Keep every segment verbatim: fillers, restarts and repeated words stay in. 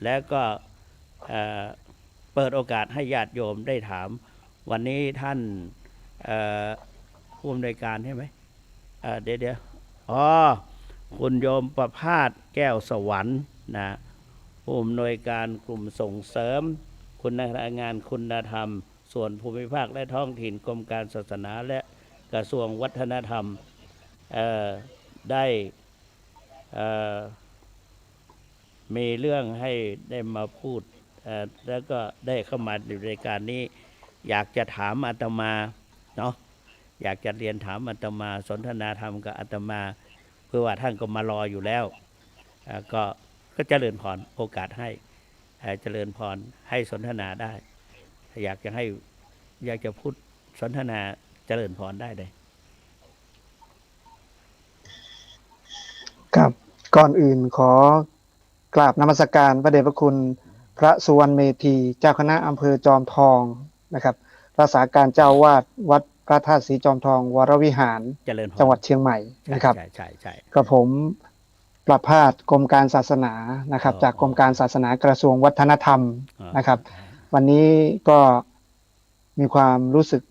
แล้วก็ เอ่อ เปิดโอกาสให้ญาติโยมได้ถาม วันนี้ท่าน เอ่อ ผู้อำนวยการใช่ไหม เอ่อ เดี๋ยว เดี๋ยว อ๋อ คุณโยมประภาส แก้วสวรรค์นะ ผู้อำนวยการกลุ่มส่งเสริมคุณงานคุณธรรม ส่วนภูมิภาคและท้องถิ่น กรมการศาสนาและกระทรวงวัฒนธรรม เอ่อ ได้ เอ่อ มีเรื่องให้ได้มาพูด เอ่อ แล้วก็ได้เข้ามาในรายการนี้ อยากจะถามอาตมาเนาะ อยากจะเรียนถามอาตมา สนทนาธรรมกับอาตมา เพื่อว่าท่านก็มารออยู่แล้ว เอ่อ ก็ ก็เจริญพร โอกาสให้ เอ่อ เจริญพร ให้สนทนาได้ อยากจะให้ อยากจะพูดสนทนา เจริญพรได้เลย ครับ ก่อนอื่นขอกราบนมัสการพระเดชพระคุณพระสุวรรณเมธี เจ้าคณะอำเภอจอมทองนะครับ รักษาการเจ้าอาวาสวัดพระธาตุศรีจอมทองวรวิหาร เจริญพร จังหวัดเชียงใหม่นะครับ ใช่ ใช่ ใช่ กับผมประภาส กรมการศาสนานะครับ อ๋อ จากกรมการศาสนากระทรวงวัฒนธรรม อ่า นะครับ อ่า วันนี้ก็ มีความรู้สึก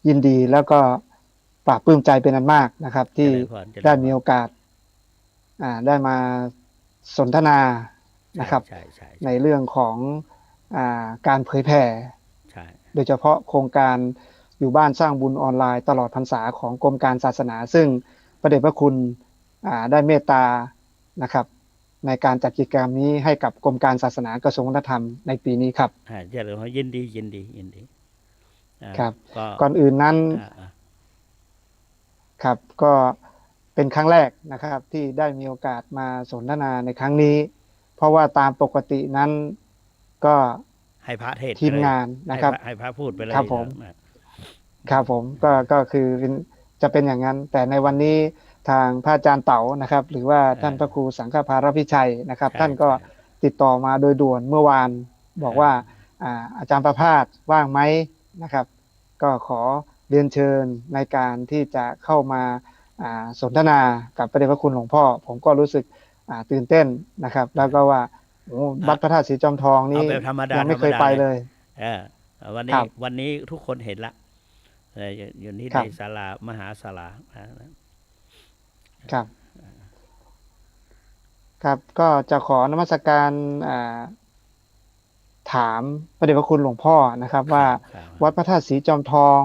ยินดีแล้วก็ปลาบปลื้มใจเป็นอันมากนะครับ ที่ เจริญพร เจริญพร ได้มีโอกาส อ่า ได้มาสนทนานะครับ ใช่ ใช่ ใช่ ในเรื่องของ อ่า การเผยแผ่ ใช่ โดยเฉพาะโครงการอยู่บ้านสร้างบุญออนไลน์ตลอดพรรษาของกรมการศาสนา ซึ่งพระเดชพระคุณ อ่า ได้เมตตานะครับ ในการจัดกิจกรรมนี้ให้กับกรมการศาสนากระทรวงวัฒนธรรมในปีนี้ครับ อ่า เจริญพร ยินดี ยินดี ยินดี อ่า ครับ ก็ ก่อนอื่นนั้น อ่า อ่า ครับ ก็เป็นครั้งแรกนะครับ ที่ได้มีโอกาสมาสนทนาในครั้งนี้ เพราะว่าตามปกตินั้นก็ ให้พระเทศน์ไปเลย ทีมงานนะครับ ให้พระ ให้พระพูดไปเลย ครับผม นะ ครับผม ก็ ก็คือเป็น จะเป็นอย่างนั้น แต่ในวันนี้ทางพระอาจารย์เต๋านะครับ หรือว่าท่าน อ่า พระครูสังฆภารพิชัยนะครับ ใช่ ท่านก็ ใช่ ติดต่อมาโดยด่วนเมื่อวาน บอกว่า อ่า อ่า อาจารย์ประภาสว่างไหมนะครับ ก็ขอเรียนเชิญในการที่จะเข้ามา อ่า สนทนากับพระเดชพระคุณหลวงพ่อ ผมก็รู้สึก อ่า ตื่นเต้นนะครับ แล้วก็ว่า โอ้ อ่ะ วัดพระธาตุศรีจอมทองนี่ เอาแบบธรรมดา ยังไม่เคยไปเลย ธรรมดาเลย เออ วันนี้ ครับ วันนี้ทุกคนเห็นละ เออ อยู่ อยู่ที่ ครับ ในศาลา มหาศาลา นะ ครับ ครับ ก็จะขอนมัสการ อ่า ถามพระเดชพระคุณหลวงพ่อนะครับ ว่า ครับ ครับ วัดพระธาตุศรีจอมทอง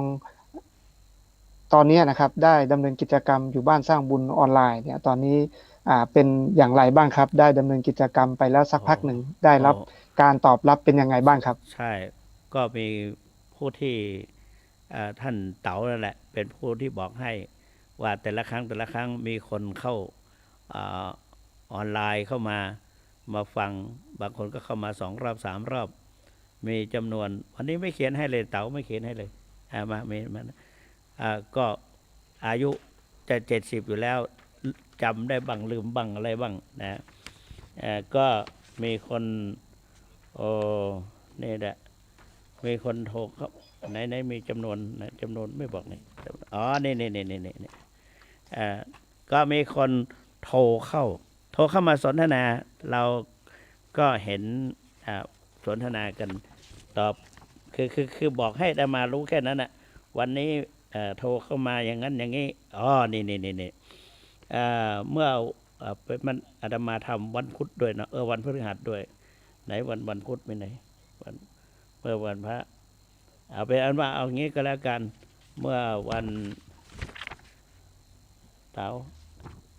ตอนนี้นะครับ ได้ดำเนินกิจกรรมอยู่บ้านสร้างบุญออนไลน์เนี่ย ตอนนี้ อ่า เป็นอย่างไรบ้างครับ ได้ดำเนินกิจกรรมไปแล้วสักพักหนึ่ง โอ้ ได้รับ โอ้ การตอบรับเป็นยังไงบ้างครับ ใช่ ก็มีผู้ที่ เอ่อ ท่านเต๋านั่นแหละ เป็นผู้ที่บอกให้ว่าแต่ละครั้ง แต่ละครั้งมีคนเข้า เอ่อ ออนไลน์เข้ามา มาฟัง บางคนก็เข้ามาสองรอบ สามรอบ มีจำนวน วันนี้ไม่เขียนให้เลย เต๋าไม่เขียนให้เลย อ่า มา มี มา อ่า ก็อายุจะเจ็ดสิบอยู่แล้ว จำได้บ้าง ลืมบ้าง อะไรบ้างนะ เอ่อ ก็มีคน โอ้ นี่แหละ มีคนโทรเข้า ไหน ไหน มีจำนวน ไหน จำนวนไม่บอกนี่ อ๋อ นี่ นี่ เอ่อ ก็มีคนโทรเข้า โทรเข้ามาสนทนา เราก็เห็น อ่า สนทนากัน ตอบ คือ คือ คือบอกให้อาตมารู้แค่นั้นน่ะ วันนี้ เอ่อ โทรเข้ามาอย่างนั้นอย่างนี้ อ๋อ นี่ นี่ นี่ นี่ เอ่อ เมื่อ เอ่อ เป็นมัน อาตมาทำวันพุธด้วยเนาะ เออ วันพฤหัสด้วย ไหนวัน วันพุธมีไหน วัน เมื่อวันพระ เอาเป็นอันว่าเอางี้ก็แล้วกัน เมื่อวันเสาร์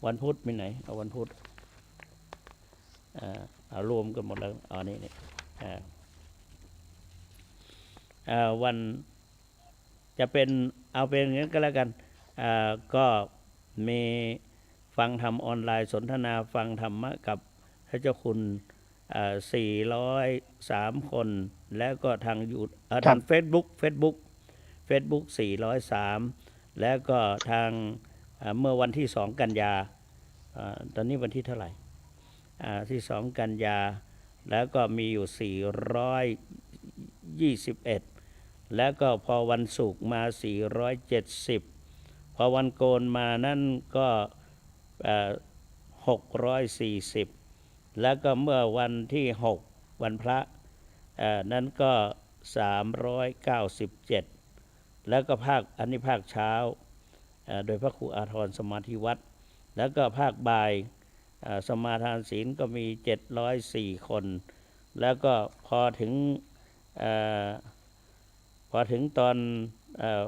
วันพุธมีไหน เอาวันพุธ เอ่อ เอารวมกันหมดแล้ว อ๋อ นี่ นี่ เอ่อ เอ่อ วัน จะเป็น เอาเป็นอย่างนั้นก็แล้วกัน เอ่อ ก็มีฟังธรรมออนไลน์ สนทนาฟังธรรมะกับพระเจ้าคุณ เอ่อ สี่ร้อยสามคน แล้วก็ทางยู เอ่อ ครับ ทางเฟซบุ๊ก เฟซบุ๊ก เฟซบุ๊ก สี่ร้อยสาม แล้วก็ทาง เอ่อ เมื่อวันที่สองกันยา เอ่อ ตอนนี้วันที่เท่าไหร่ อ่า ที่สองกันยา แล้วก็มีอยู่ สี่ร้อยยี่สิบเอ็ด แล้วก็พอวันศุกร์มา สี่ร้อยเจ็ดสิบ พอวันโกนมานั้นก็ เอ่อ หกร้อยสี่สิบ แล้วก็เมื่อวันที่หก วันพระ เอ่อ นั้นก็ สามร้อยเก้าสิบเจ็ด แล้วก็ภาค อันนี้ภาคเช้า เอ่อ โดยพระครูอาทรสมาธิวัฒน์ แล้วก็ภาคบ่าย เอ่อ สมาทานศีลก็มี เจ็ดร้อยสี่ คน แล้วก็พอถึง เอ่อ พอถึงตอน เอ่อ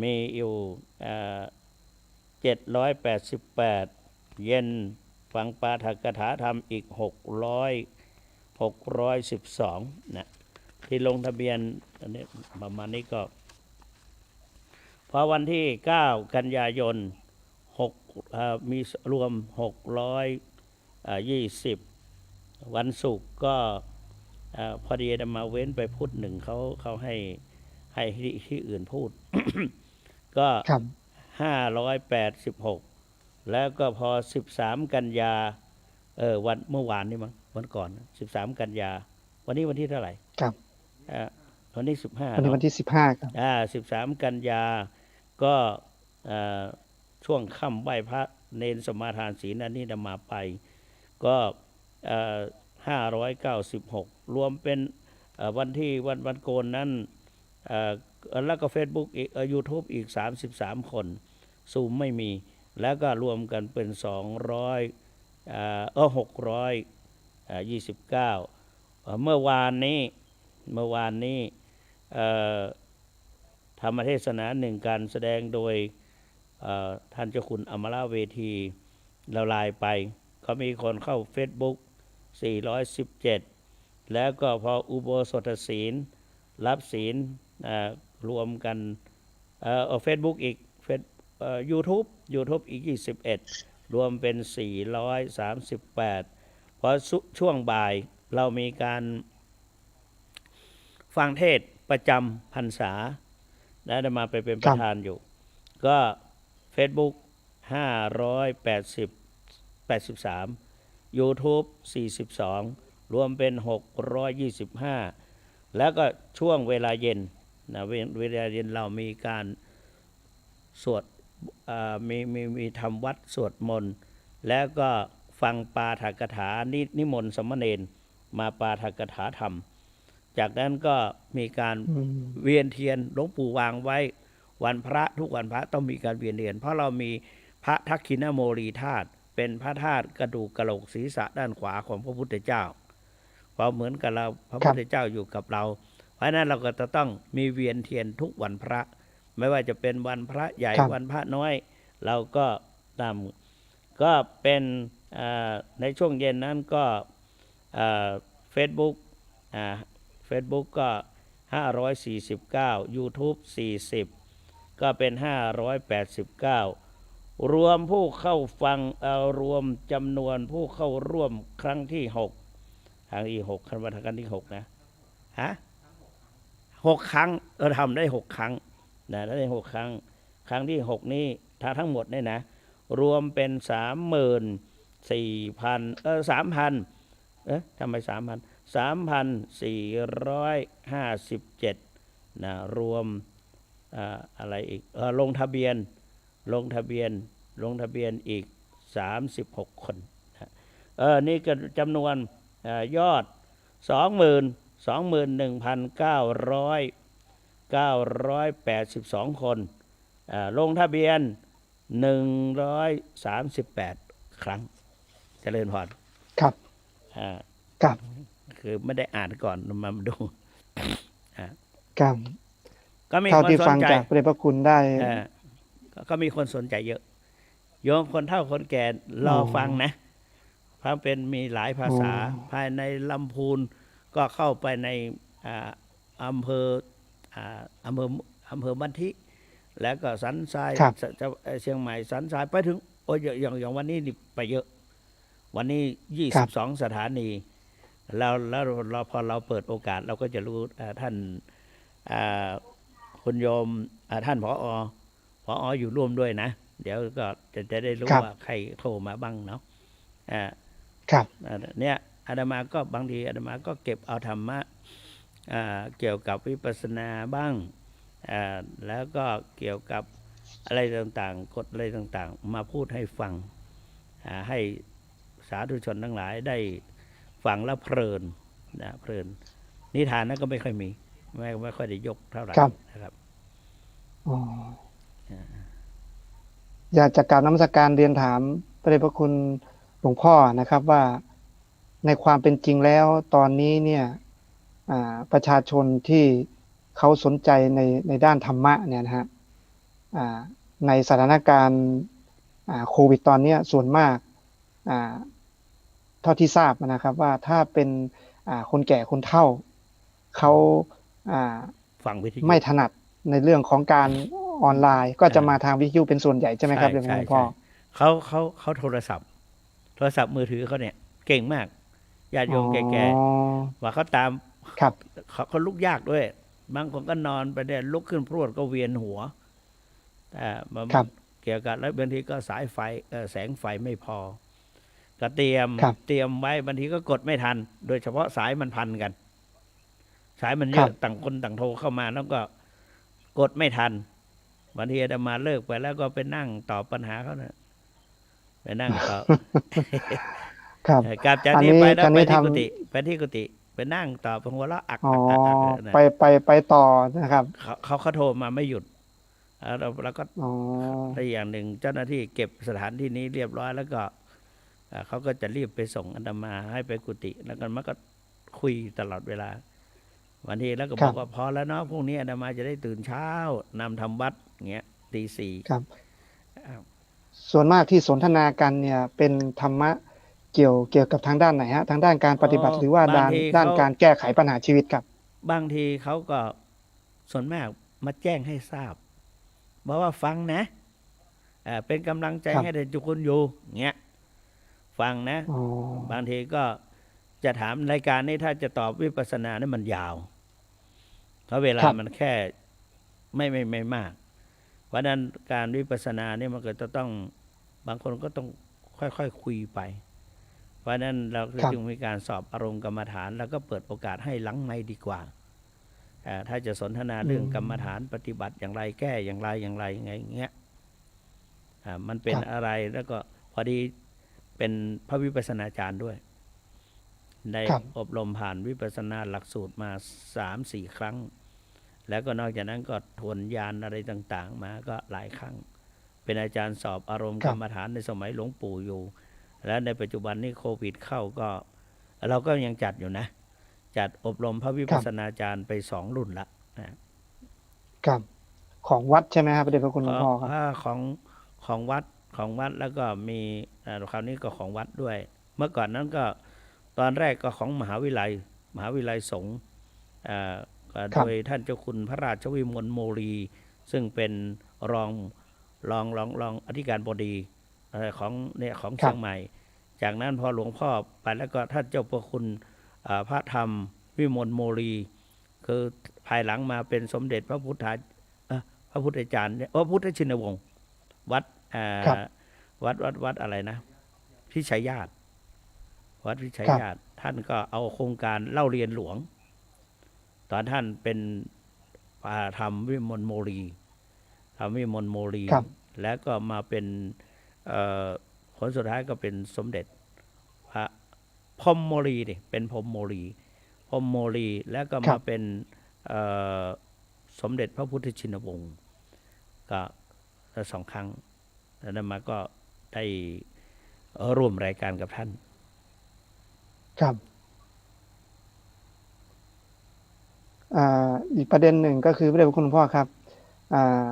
มีอยู่ เอ่อ เจ็ดร้อยแปดสิบแปด เย็นฟังปาฐกถาธรรมอีก หกร้อย หกร้อยสิบสอง นะ ที่ลงทะเบียน อันนี้ประมาณนี้ก็ พอวันที่ เก้า กันยายน หก เอ่อ มีรวม หกร้อย เอ่อ ยี่สิบ วันศุกร์ก็ เอ่อ พอดีอาตมาเว้นไปพุธหนึ่ง เขา เขาให้ ให้ที่ ที่อื่นพูด ก็ ครับ ห้าร้อยแปดสิบหก แล้วก็พอ สิบสาม กันยา เออ วัน เมื่อวานนี้มั้ง วันก่อน สิบสาม กันยา วันนี้วันที่เท่าไหร่ ครับ เอ่อ วันนี้ สิบห้า วันนี้ เนาะ วันที่ สิบห้า ครับ อ่า สิบสาม กันยา ก็ เอ่อ ช่วงค่ำไหว้พระเณรสมาทานศีล อันนี้อาตมาไป ก็ เอ่อ ห้าร้อยเก้าสิบหก รวมเป็น เอ่อ วันที่ วัน วันโกนนั้น เอ่อ แล้วก็เฟซบุ๊กอีก เอ่อ ยูทูบอีก สามสิบสาม คน ซูมไม่มี แล้วก็รวมกันเป็น สองร้อย เอ่อ เออ หกร้อย เอ่อ ยี่สิบเก้า เอ่อ เมื่อวานนี้ เมื่อวานนี้ เอ่อ ธรรมเทศนาหนึ่ง การแสดงโดย เอ่อ ท่านเจ้าคุณอมรเวที ละลายไป ก็มีคนเข้าเฟซบุ๊ก สี่ร้อยสิบเจ็ด แล้วก็พออุโบสถศีล รับศีล เอ่อ รวมกัน เอ่อ เอ่อ เฟซบุ๊กอีก เฟซ เอ่อ ยูทูบ ยูทูบอีก ยี่สิบเอ็ด รวมเป็น สี่ร้อยสามสิบแปด พอสุ ช่วงบ่ายเรามีการ ฟังเทศน์ประจำพรรษา นะ อาตมาไปเป็น ครับ ประธานอยู่ ก็เฟซบุ๊ก ห้าร้อยแปดสิบ แปดสิบสาม ยูทูบ สี่สิบสอง รวมเป็น หกร้อยยี่สิบห้า แล้วก็ช่วงเวลาเย็น นะ เว เวลาเย็นเรามีการ สวด เอ่อ มี มี มีทำวัตรสวดมนต์ แล้วก็ฟังปาฐกถา นิ นิมนต์สามเณรมาปาฐกถาธรรม จากนั้นก็มีการ อืม เวียนเทียน หลวงปู่วางไว้ วันพระ ทุกวันพระต้องมีการเวียนเทียน เพราะเรามีพระทักขิณโมลีธาตุ เป็นพระธาตุกระดูกกะโหลกศีรษะด้านขวาของพระพุทธเจ้า เพราะเหมือนกับเรา พระพุทธเจ้าอยู่กับเรา เพราะฉะนั้นเราก็จะต้องมีเวียนเทียนทุกวันพระ ไม่ว่าจะเป็นวันพระใหญ่ ครับ วันพระน้อย เราก็ตาม ก็เป็น เอ่อ ในช่วงเย็นนั้นก็ เอ่อ เฟซบุ๊ก อ่า เฟซบุ๊กก็ ห้าร้อยสี่สิบเก้า ยูทูบ สี่สิบ ก็เป็น ห้าร้อยแปดสิบเก้า รวมผู้เข้าฟัง เอ่อ รวมจำนวนผู้เข้าร่วมครั้งที่หก ครั้งที่หก ครั้งวัน ครั้งที่หกนะ ฮะ หกครั้ง เออ ทำได้หกครั้ง นะ ได้หกครั้ง ครั้งที่หกนี้ ถ้าทั้งหมดเนี่ยนะ รวมเป็น สามหมื่นสี่พัน เออ สามพัน เอ๊ะ ทำไมสามพัน สามพันสี่ร้อยห้าสิบเจ็ด นะ รวม อ่า อะไรอีก เอ่อ ลงทะเบียน ลงทะเบียน ลงทะเบียนอีก สามสิบหก คน นะ เออ นี่ก็จำนวน เอ่อ ยอด สองหมื่น สองหมื่นหนึ่งพันเก้าร้อย เก้าร้อยแปดสิบสอง คน อ่า ลงทะเบียน หนึ่งร้อยสามสิบแปด ครั้ง เจริญพร ครับ อ่า ครับ คือไม่ได้อ่านก่อน มาดู อ่า ครับ ก็มี เท่าที่ คนสนใจ ฟังจากพระเดชพระคุณได้ เอ่อ ก็ ก็มีคนสนใจเยอะ โยมคนเฒ่าคนแก่รอ อ๋อ ฟังนะ เพราะเป็นมีหลายภาษา อ๋อ ภายในลำพูนก็เข้าไปใน อ่า อำเภอ อ่า อำเภอ อำเภอบ้านทิ แล้วก็สันทราย ครับ จะ จะ เอ่อ เชียงใหม่ สันทราย ไปถึง โอ้ย อย่าง อย่างวันนี้นี่ไปเยอะ วันนี้ ครับ ยี่สิบสอง สถานี แล้ว แล้วเรา พอเราเปิดโอกาส เราก็จะรู้ เอ่อ ท่าน อ่า คุณโยม อ่า ท่าน ผอ ผอ อยู่ร่วมด้วยนะ เดี๋ยวก็จะ จะได้รู้ ครับ ว่าใครโทรมาบ้างเนาะ อ่า ครับ อ่า เนี่ย อาตมาก็ บางทีอาตมาก็เก็บเอาธรรมะ อ่า เกี่ยวกับวิปัสสนาบ้าง อ่า แล้วก็เกี่ยวกับอะไรต่างๆ กฎอะไรต่างๆ มาพูดให้ฟัง อ่า ให้สาธุชนทั้งหลายได้ ฟังแล้วเพลินนะ เพลิน นิทานนั้นก็ไม่ค่อยมี ไม่ ไม่ค่อยได้ยกเท่าไหร่ ครับ นะครับ อ๋อ อ่า อยากจะกราบนมัสการเรียนถามพระเดชพระคุณหลวงพ่อนะครับ ว่าในความเป็นจริงแล้วตอนนี้เนี่ย อ่า ประชาชนที่เขาสนใจใน ในด้านธรรมะเนี่ยนะฮะ อ่า ในสถานการณ์ อ่า โควิดตอนเนี้ย ส่วนมาก อ่า เท่าที่ทราบนะครับ ว่าถ้าเป็น อ่า คนแก่คนเฒ่า เขา อ่า ฟังวิทยุ ไม่ถนัดในเรื่องของการออนไลน์ ก็จะ อ่า มาทางวิทยุเป็นส่วนใหญ่ใช่ไหมครับ ใช่ เรียนถามหลวงพ่อ ใช่ เขา เขา เขาโทรศัพท์ โทรศัพท์มือถือเขาเนี่ยเก่งมาก ญาติโยม อ๋อ แก่ๆ ว่าเขาตาม ครับ เขา เขาลุกยากด้วย บางคนก็นอนไปเนี่ย ลุกขึ้นพรวดก็เวียนหัว อ่า มัน ครับ เกี่ยวกับ แล้วบางทีก็สายไฟ เอ่อ แสงไฟไม่พอ ก็เตรียม ครับ เตรียมไว้ บางทีก็กดไม่ทัน โดยเฉพาะสายมันพันกัน สายมันเยอะ ครับ ต่างคนต่างโทรเข้ามา แล้วก็กดไม่ทัน บางทีอาตมาเลิกไปแล้วก็ไปนั่งตอบปัญหาเขานะ ไปนั่งตอบ ครับ เอ่อ กลับจากนี้ไปแล้ว อันนี้ อันนี้ ไปที่ ทำ กุฏิ ไปที่กุฏิ ไปนั่งตอบ หัวเราะอัก อ๋อ อัก อัก อัก นะ ไป ไป ไปต่อนะครับ เขา เขา เขาโทรมาไม่หยุด แล้วเรา เราก็ อ๋อ และอย่างหนึ่งเจ้าหน้าที่เก็บสถานที่นี้เรียบร้อยแล้วก็ เอ่อ เขาก็จะรีบไปส่งอาตมาให้ไปกุฏิ แล้วก็มันก็คุยตลอดเวลา บางทีแล้วก็ ครับ บอกว่า "พอแล้วเนาะ พรุ่งนี้อาตมาจะได้ตื่นเช้านำทำวัด" อย่างเงี้ย ตีสี่ ครับ อ่า ส่วนมากที่สนทนากันเนี่ยเป็นธรรมะเกี่ยว เกี่ยวกับทางด้านไหนฮะ ทางด้านการปฏิบัติ อ๋อ หรือว่าด้าน บางทีเขา ด้านการแก้ไขปัญหาชีวิตครับ บางทีเขาก็ ส่วนมากมาแจ้งให้ทราบ บอกว่า "ฟังนะ เอ่อ เป็นกำลังใจ ครับ ให้แด่ทุกคนอยู่" เงี้ย ฟังนะ อ๋อ บางทีก็จะถาม รายการนี้ถ้าจะตอบวิปัสสนานี่มันยาว เพราะเวลา ครับ มันแค่ไม่ ไม่ ไม่มาก เพราะฉะนั้นการวิปัสสนานี่มันก็จะต้อง บางคนก็ต้องค่อยๆ คุยไป เพราะฉะนั้นเรา ครับ จึงมีการสอบอารมณ์กรรมฐาน แล้วก็เปิดโอกาสให้หลังไมค์ดีกว่า อ่า ถ้าจะสนทนาเรื่อง อืม กรรมฐานปฏิบัติอย่างไร แก้อย่างไร อย่างไร ไง อย่างเงี้ย อ่า มันเป็น ครับ อะไร แล้วก็พอดีเป็นพระวิปัสสนาจารย์ด้วย ได้ ครับ อบรมผ่านวิปัสสนาหลักสูตรมาสามสี่ครั้ง แล้วก็นอกจากนั้นก็ทวนญาณอะไรต่างๆ มาก็หลายครั้ง เป็นอาจารย์สอบอารมณ์ ครับ กรรมฐานในสมัยหลวงปู่อยู่ และในปัจจุบันนี้โควิดเข้าก็ เราก็ยังจัดอยู่นะ จัดอบรมพระวิปัสสนาจารย์ไปสองรุ่นละนะ ครับ ของวัดใช่ไหมครับ พระเดชพระคุณหลวงพ่อครับ อ่า ของ ของวัด ของวัด แล้วก็มี อ่า คราวนี้ก็ของวัดด้วย เมื่อก่อนนั้นก็ ตอนแรกก็ของมหาวิทยาลัย มหาวิทยาลัยสงฆ์ อ่า ก็ ครับ โดยท่านเจ้าคุณพระราชวิมลโมลี ซึ่งเป็นรอง รอง รอง รองอธิการบดี เอ่อ ของเนี่ย ของ ครับ เชียงใหม่ จากนั้นพอหลวงพ่อไปแล้วก็ท่านเจ้าพระคุณ เอ่อ พระธรรมวิมลโมลี คือภายหลังมาเป็นสมเด็จพระพุทธา เอ่อ พระพุทธจารย์เนี่ย เอ่อ พุทธชินวงศ์ วัด เอ่อ ครับ วัด วัด วัดอะไรนะ พิชัยญาติ วัดพิชัยญาติ ครับ ท่านก็เอาโครงการเล่าเรียนหลวง ตอนท่านเป็น อ่า ธรรมวิมลโมลี ธรรมวิมลโมลี ครับ แล้วก็มาเป็น เอ่อ ผลสุดท้ายก็เป็นสมเด็จพระพรหมโมลีนี่ เป็นพรหมโมลี พรหมโมลี แล้วก็ ครั มา บ เป็น เอ่อ สมเด็จพระพุทธชินวงศ์ ก็สองครั้ง แล้วอาตมาก็ได้ร่วมรายการกับท่าน ครับ อ่า อีกประเด็นหนึ่งก็คือ พระเดชพระคุณหลวงพ่อครับ อ่า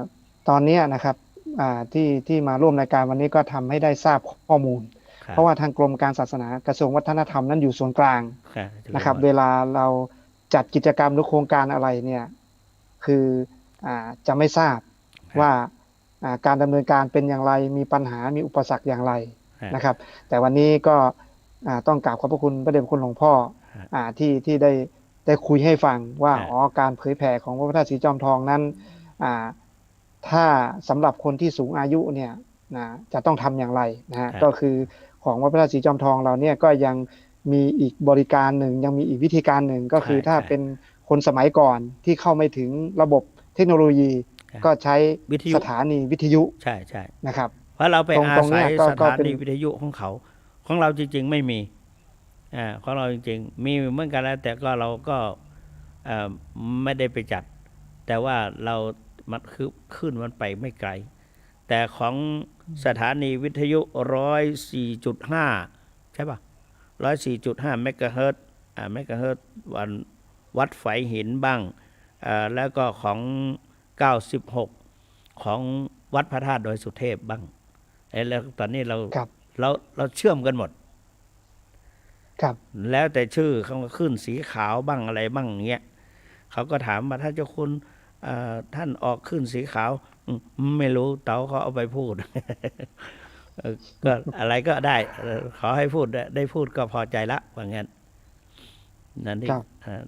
ตอนเนี้ยนะครับ อ่า ที่ ที่มาร่วมรายการวันนี้ก็ทำให้ได้ทราบข้อมูล ครับ เพราะว่าทางกรมการศาสนากระทรวงวัฒนธรรมนั้นอยู่ศูนย์กลาง ครับ นะครับ เวลาเราจัดกิจกรรมหรือโครงการอะไรเนี่ย คือ อ่า จะไม่ทราบ ครับ ว่า อ่า การดำเนินการเป็นอย่างไร มีปัญหา มีอุปสรรคอย่างไร ฮะ นะครับ แต่วันนี้ก็ อ่า ต้องกราบขอบพระคุณพระเดชพระคุณหลวงพ่อ ฮะ อ่า ที่ ที่ได้ ได้คุยให้ฟังว่า ฮะ อ๋อ การเผยแผ่ของวัดพระธาตุศรีจอมทองนั้น อ่า ถ้าสำหรับคนที่สูงอายุเนี่ย นะ จะต้องทำอย่างไรนะฮะ ครับ ก็คือของวัดพระธาตุศรีจอมทองเราเนี่ยก็ยังมีอีกบริการหนึ่ง ยังมีอีกวิธีการหนึ่ง ก็คือ ใช่ ถ้า ใช่ เป็นคนสมัยก่อนที่เข้าไม่ถึงระบบเทคโนโลยี ครับ ก็ใช้ วิทยุ สถานีวิทยุ ใช่ ใช่ นะครับ เพราะเราไป ตรง อาศัย ตรงเนี้ยก็ สถานี ก็เป็น วิทยุของเขา ของเราจริงๆ ไม่มี อ่า ของเราจริงๆ มีเหมือนกันแล้ว แต่ก็เราก็ เอ่อ ไม่ได้ไปจัด แต่ว่าเรา มันคือคลื่นมันไปไม่ไกล แต่ของ อืม สถานีวิทยุ ร้อยสี่จุดห้า ใช่ปะ ร้อยสี่จุดห้า เมกะเฮิรตซ์ อ่า เมกะเฮิรตซ์ วัน วัดฝายหินบ้าง เอ่อ แล้วก็ของ เก้าสิบหก ของวัดพระธาตุดอยสุเทพบ้าง เอ๊ะ แล้วตอนนี้เรา ครับ เรา เราเชื่อมกันหมด ครับ แล้วแต่ชื่อ เขาก็คลื่นสีขาวบ้างอะไรบ้างอย่างเงี้ย เขาก็ถามว่า "ท่านเจ้าคุณ เอ่อ ท่านออกคลื่นสีขาว" "อืม ไม่รู้ เต๋าเขาเอาไปพูด" เออ ก็อะไรก็ได้ เออ ขอให้พูด ได้ ได้พูดก็พอใจละ ว่างั้น นั่นเอง ครับ อ่า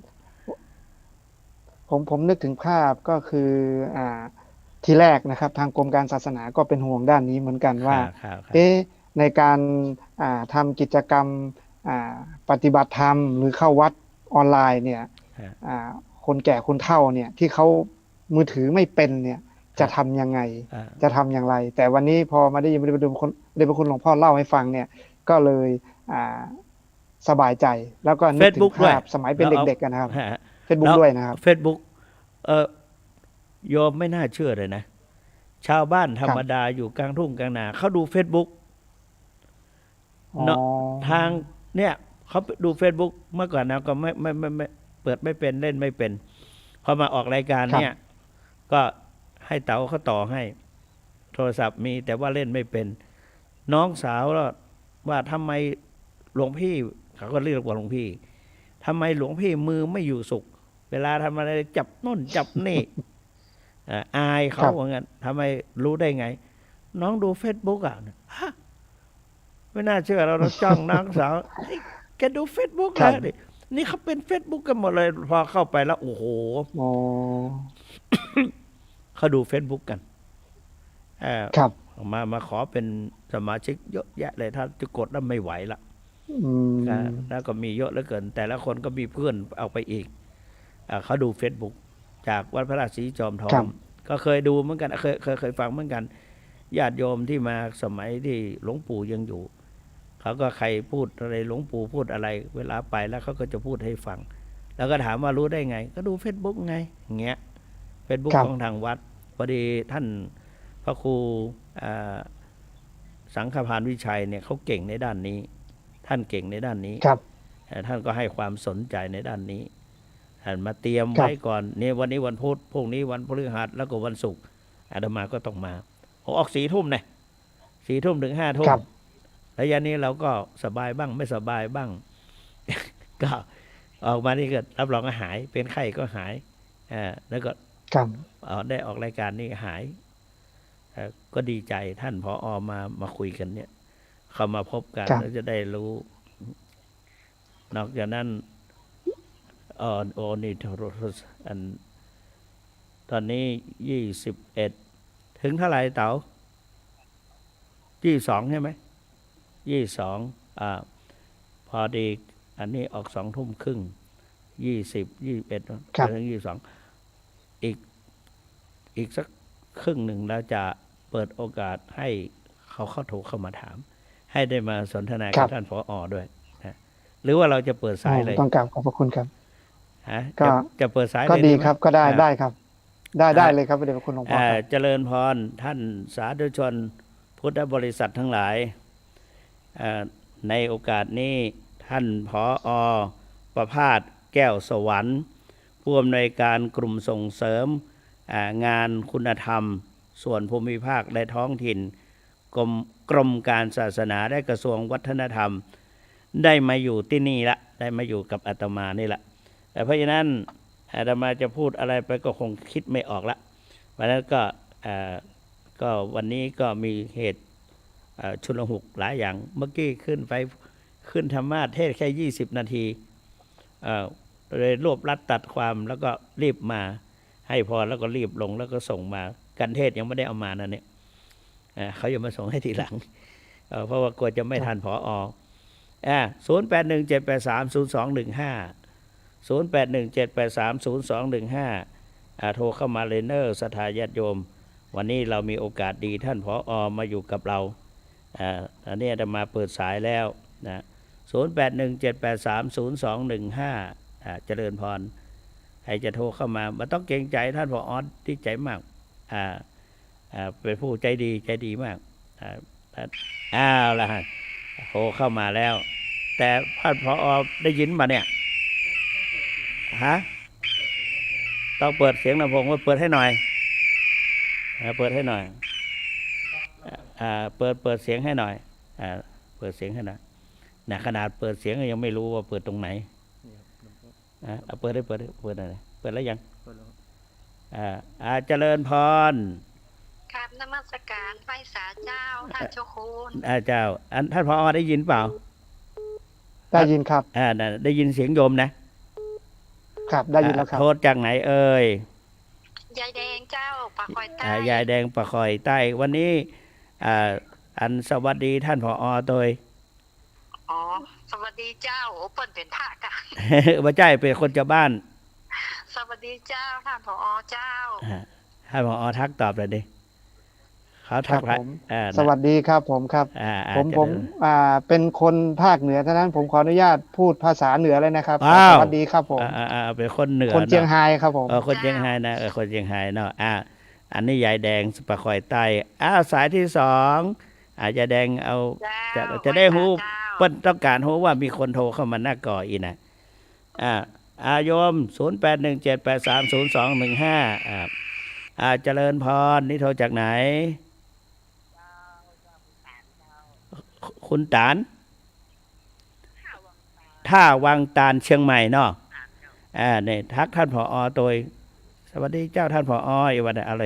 ผม ผมนึกถึงภาพก็คือ อ่า ทีแรกนะครับ ทางกรมการศาสนาก็เป็นห่วงด้านนี้เหมือนกันว่า ครับ ครับ ครับ เอ๊ะ ในการ อ่า ทำกิจกรรม อ่า ปฏิบัติธรรม หรือเข้าวัดออนไลน์เนี่ย ฮะ อ่า คนแก่คนเฒ่าเนี่ย ที่เขามือถือไม่เป็นเนี่ย ครับ จะทำยังไง อ่า จะทำอย่างไร แต่วันนี้พอมาได้ยินพระเดชพระคุณ เดชพระคุณหลวงพ่อเล่าให้ฟังเนี่ย ก็เลย อ่า สบายใจ แล้วก็นึกถึง Facebook ด้วย ภาพสมัยเป็นเด็กๆ อะนะครับ ฮะ Facebook แล้ว ด้วยนะครับ Facebook เอ่อ โยมไม่น่าเชื่อเลยนะ ชาวบ้านธรรมดา ครับ อยู่กลางทุ่งกลางนา เขาดู Facebook อ๋อ เนาะ ทางเนี่ย เขาดู Facebook เมื่อก่อนนะ ก็ไม่ ไม่ ไม่ ไม่ เปิดไม่เป็น เล่นไม่เป็น พอมาออกรายการเนี่ย ครับ ก็ให้เต๋าเขาต่อให้ โทรศัพท์มี แต่ว่าเล่นไม่เป็น น้องสาวก็ว่า "ทำไมหลวงพี่" เขาก็เรียกว่าหลวงพี่ "ทำไมหลวงพี่มือไม่อยู่สุข เวลาทำอะไรจับโน่นจับนี่" อ่า อายเขา ครับ ว่างั้น "ทำไมรู้ได้ไง" "น้องดู Facebook อะ" ฮะ ไม่น่าเชื่อ เรา เราจ้องน้องสาว "เฮ้ย แกดู Facebook ครับ แล้วนี่ นี่เขาเป็น Facebook กันหมดเลย" พอเข้าไปแล้ว โอ้โห อ๋อ เขาดู Facebook กัน เอ่อ ครับ มา มาขอเป็นสมาชิกเยอะแยะเลย ถ้าจะกดแล้วไม่ไหวละ อืม นะ แล้วก็มีเยอะเหลือเกิน แต่ละคนก็มีเพื่อนเอาไปอีก อ่า เขาดู Facebook จากวัดพระธาตุสีจอมทอง ครับ ก็เคยดูเหมือนกัน เคย เคย เคยฟังเหมือนกัน ญาติโยมที่มาสมัยที่หลวงปู่ยังอยู่ เขาก็ใครพูดอะไร หลวงปู่พูดอะไร เวลาไปแล้วเขาก็จะพูดให้ฟัง แล้วก็ถามว่ารู้ได้ไง ก็ดู Facebook ไง อย่างเงี้ย Facebook ครับ ของทางวัด พอดีท่านพระครู อ่า สังฆพานวิชัยเนี่ย เขาเก่งในด้านนี้ ท่านเก่งในด้านนี้ ครับ เอ่อ ท่านก็ให้ความสนใจในด้านนี้ ท่านมาเตรียม ครับ ไว้ก่อน เนี่ย วันนี้วันพุธ พรุ่งนี้วันพฤหัส แล้วก็วันศุกร์ อาตมาก็ต้องมา ผมออกสี่ทุ่มนะ สี่ทุ่มถึงห้าทุ่ม ครับ ระยะนี้เราก็สบายบ้าง ไม่สบายบ้าง ก็ออกมานี่ก็รับรองว่าหาย เป็นไข้ก็หาย อ่า แล้วก็ ครับ เอ่อ ได้ออกรายการนี่หาย เอ่อ ก็ดีใจ ท่าน ผอ. มา มาคุยกันเนี่ย เขามาพบกัน ครับ แล้วจะได้รู้ นอกจากนั้น เอ่อ โอ้ นี่โทร อัน ตอนนี้ยี่สิบเอ็ด ถึงเท่าไหร่เต๋า ยี่สิบสองใช่ไหม ยี่สิบสอง อ่า พอดี อันนี้ออกสองทุ่มครึ่ง ยี่สิบ ยี่สิบเอ็ด ครับ จนถึงยี่สิบสอง อีก อีกสักครึ่งหนึ่ง แล้วจะเปิดโอกาสให้เขา เขาโทรเข้ามาถาม ให้ได้มาสนทนา ครั กับ บ ท่าน ผอ. ด้วยนะ หรือว่าเราจะเปิดสาย อ๋อ เลย ต้องกราบขอบพระคุณครับ ฮะ ก็ จะ จะเปิดสาย ก็ เลย ดี ดีไหม ครับ ก็ได้ อ่า ได้ครับ ได้ อ่า ได้เลยครับ พระเดชพระคุณหลวงพ่อ อ่า ครับ เจริญพร ท่านสาธุชนพุทธบริษัททั้งหลาย อ่า ในโอกาสนี้ ท่าน ผอ. ประภาส แก้วสวรรค์ ผู้อำนวยการกลุ่มส่งเสริม อ่า งานคุณธรรม ส่วนภูมิภาคและท้องถิ่น กรม กรมการศาสนาและกระทรวงวัฒนธรรม ได้มาอยู่ที่นี่ละ ได้มาอยู่กับอาตมานี่ละ เอ่อ เพราะฉะนั้นอาตมาจะพูดอะไรไปก็คงคิดไม่ออกละ วันนั้นก็ เอ่อ ก็วันนี้ก็มีเหตุ เอ่อ ชุลมุนหลายอย่าง เมื่อกี้ขึ้นไป ขึ้นธรรมาสน์เทศน์แค่ยี่สิบนาที เอ่อ เลยรวบรัดตัดความ แล้วก็รีบมาให้พร แล้วก็รีบลง แล้วก็ส่งมา กันเทศน์ยังไม่ได้เอามานะเนี่ย อ่า เขายังมาส่งให้ทีหลัง เอ่อ เพราะว่ากลัวจะไม่ ครับ ทัน ผอ. อ่า ศูนย์แปดหนึ่งเจ็ดแปดสามศูนย์สองหนึ่งห้า ศูนย์แปดหนึ่งเจ็ดแปดสามศูนย์สองหนึ่งห้า อ่า โทรเข้ามาเลยเนอะ ศรัทธาญาติโยม วันนี้เรามีโอกาสดี ท่าน ผอ. มาอยู่กับเรา อ่า อันนี้อาตมาเปิดสายแล้วนะ ศูนย์แปดหนึ่งเจ็ดแปดสามศูนย์สองหนึ่งห้า อ่า เจริญพร ใผจะโทรเข้ามา บ่ต้องเกรงใจ๋ ต้าน ผอ ดีใจ๋มาก อ่า อ่า เป๋นผู้ใจ๋ดี ใจ๋ดีมาก อ่า อ้าวละฮะ โทรเข้ามาแล้ว แต่ต้าน ผอ ได้ยินบ่เนี่ย ฮะ ต้องเปิดเสียงลำโพง เปิดให้หน่อย อ่า เปิดให้หน่อย อ่า เปิด เปิดเสียงให้หน่อย อ่า เปิดเสียงให้หน่อย น่ะ ขนาดเปิดเสียงยังไม่รู้ว่าเปิดตรงไหน อ่ะ เอาเปิดได้ เปิดได้ เปิดหน่อย เปิดแล้วยัง เปิดแล้ว อ่า อ่า เจริญพร กราบนมัสการไหว้สาเจ้า ต้านเจ้าคุณ อ่า เจ้า อัน ต้าน ผอ ได้ยินเปล่า ได้ยินครับ อ่า น่ะ ได้ยินเสียงโยมนะ ครับ ได้ยินแล้วครับ อ่า โทรจากไหนเอ่ย ยายแดงเจ้า ป่าคอยใต้ อ่า ยายแดง ป่าคอยใต้ วันนี้ อ่า อันสวัสดีต้าน ผอ โตย อ๋อ สวัสดีเจ้า โอ้ เปิ้นเป๋นพระกะ บ่ใจ้ เป๋นคนจาวบ้าน สวัสดีเจ้า ต้าน ผอ เจ้า อ่า ต้าน ผอ ทักตอบหน่อยดิ เขาทัก ครับผม อ่า สวัสดีครับผมครับ อ่า อ่า ผม เจริญ ผม อ่า เป็นคนภาคเหนือเท่านั้น ผมขออนุญาตพูดภาษาเหนือเลยนะครับ อ้าว สวัสดีครับผม อ่า อ่า อ่า เป๋นคนเหนือ คนเจียงฮายครับผม เนาะ เออ คนเจียงฮายนะ เจ้า เออ คนเจียงฮายเนาะ อ่า อันนี้ยายแดง ป่าคอยใต้ อ้าว สายที่สอง อ่า ยายแดง เอา เจ้า จะ จะได้ฮู้ ไหว้สาเจ้า เปิ้นต้องการฮู้ว่ามีคนโทรเข้ามานักก่ออี้นะ อ่า อ่า โยม ศูนย์แปดหนึ่งเจ็ดแปดสามศูนย์สองหนึ่งห้า อ่า อ่า เจริญพร นี่โทรจากไหน คุณต๋าน ท่าวังตาน เชียงใหม่เนาะ อ่า เนี่ย ทักต้าน ผอ โตย สวัสดีเจ้า ต้าน ผอ อีกวัน อะไร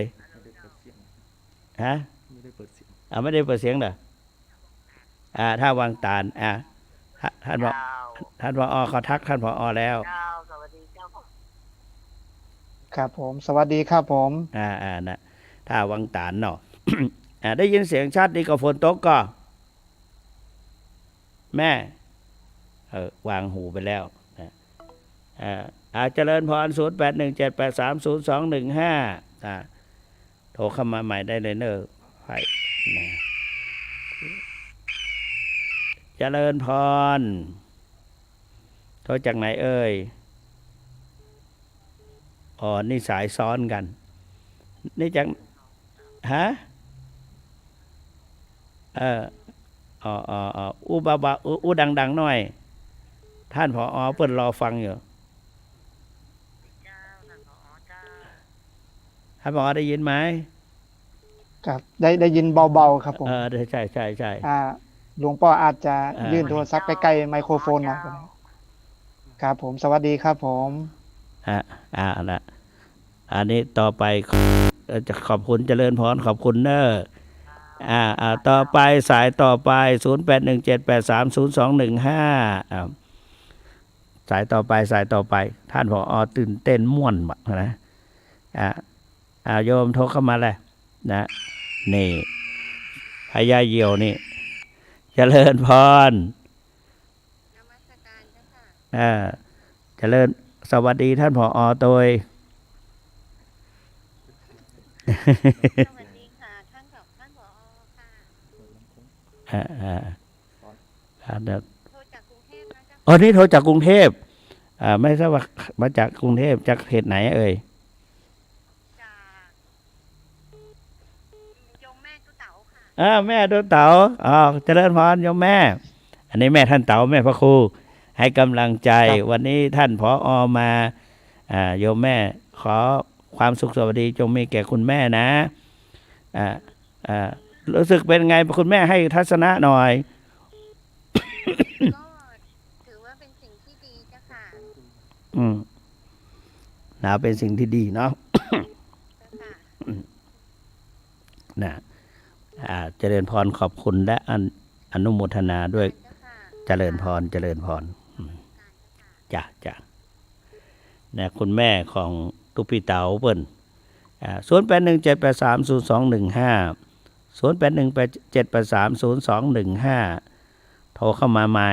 ฮะ ไม่ได้เปิดเสียง อ่า ไม่ได้เปิดเสียงเหรอ อ่า ท่าวังตาน อ่า ท่า ท่านผอ เจ้า ท่านผอ เขาทักท่านผอ แล้ว เจ้า สวัสดีเจ้า ครับผม สวัสดีครับผม อ่า อ่า น่ะ ท่าวังตานเนาะ อ่า ได้ยินเสียงชัดดี ก็ฝนตกก่อ แม่ เออ วางหูไปแล้วนะ อ่า อ่า เจริญพร ศูนย์แปดหนึ่งเจ็ดแปดสามศูนย์สองหนึ่งห้า อ่า โทรเข้ามาใหม่ได้เลยเนอะ ไฟ นะ เจริญพร โทรจากไหนเอ่ย อ๋อ นี่สายซ้อนกัน นี่จาก ฮะ เออ อ๋อ อ๋อ อ๋อ อู้เบาๆ อู้ อู้ดังๆ หน่อย ท่านผอ เปิ้นรอฟังอยู่ ท่านผอ ได้ยินไหม ครับ ได้ ได้ยินเบาๆ ครับผม เออ ใช่ ใช่ ใช่ อ่า หลวงป้ออาจจะ อ่า ยื่นโทรศัพท์ใกล้ๆ ไมโครโฟนหน่อยก็ได้ ครับผม สวัสดีครับผม อ่ะ อ่ะ นะ อันนี้ต่อไป เอ่อ จะขอบคุณ เจริญพร ขอบคุณเนอะ อ่า อ่า ต่อไป สายต่อไป ศูนย์แปดหนึ่งเจ็ดแปดสามศูนย์สองหนึ่งห้า อ่า สายต่อไป สายต่อไป ท่านผอ ตื่นเต้นม่วนบักนะ อ่า อ่า โยมโทรเข้ามาเลยนะ นี่ พญาเหยี่ยวนี่ เจริญพร นมัสการเจ้าค่ะ อ่า เจริญ สวัสดีท่านผอ โตย สวัสดีค่ะ ท่านผอ ท่านผอ ค่ะ อ่า อ่า อ่า เดี๋ยว โทรจากกรุงเทพฯนะเจ้า อ๋อ นี่โทรจากกรุงเทพฯ อ่า ไม่ทราบว่ามาจากกรุงเทพฯ จากเขตไหนเอ่ย จาก โยมแม่ตุ๊เต๋าค่ะ อ่า แม่ตุ๊เต๋า อ๋อ เจริญพรโยมแม่ อันนี้แม่ท่านเต๋า แม่พระครู ให้กำลังใจ ครับ วันนี้ท่านผอ มา อ่า โยมแม่ ขอความสุขสวัสดีจงมีแก่คุณแม่นะ อ่า อ่า รู้สึกเป็นไง คุณแม่ให้ทัศนะหน่อย ก็ถือว่าเป็นสิ่งที่ดีเจ้าค่ะ อืม นะ เป็นสิ่งที่ดีเนาะ เจ้าค่ะ นะ อ่า เจริญพร ขอบคุณและอัน อนุโมทนาด้วย เจ้าค่ะ เจริญพร เจริญพร อืม จ้ะ จ้ะ นะ คุณแม่ของตุ๊ปี้เต๋าเปิ้น อ่า ศูนย์แปดหนึ่งเจ็ดแปดสามศูนย์สองหนึ่งห้า ศูนย์แปดหนึ่งเจ็ดแปดสามศูนย์สองหนึ่งห้า โทรเข้ามาใหม่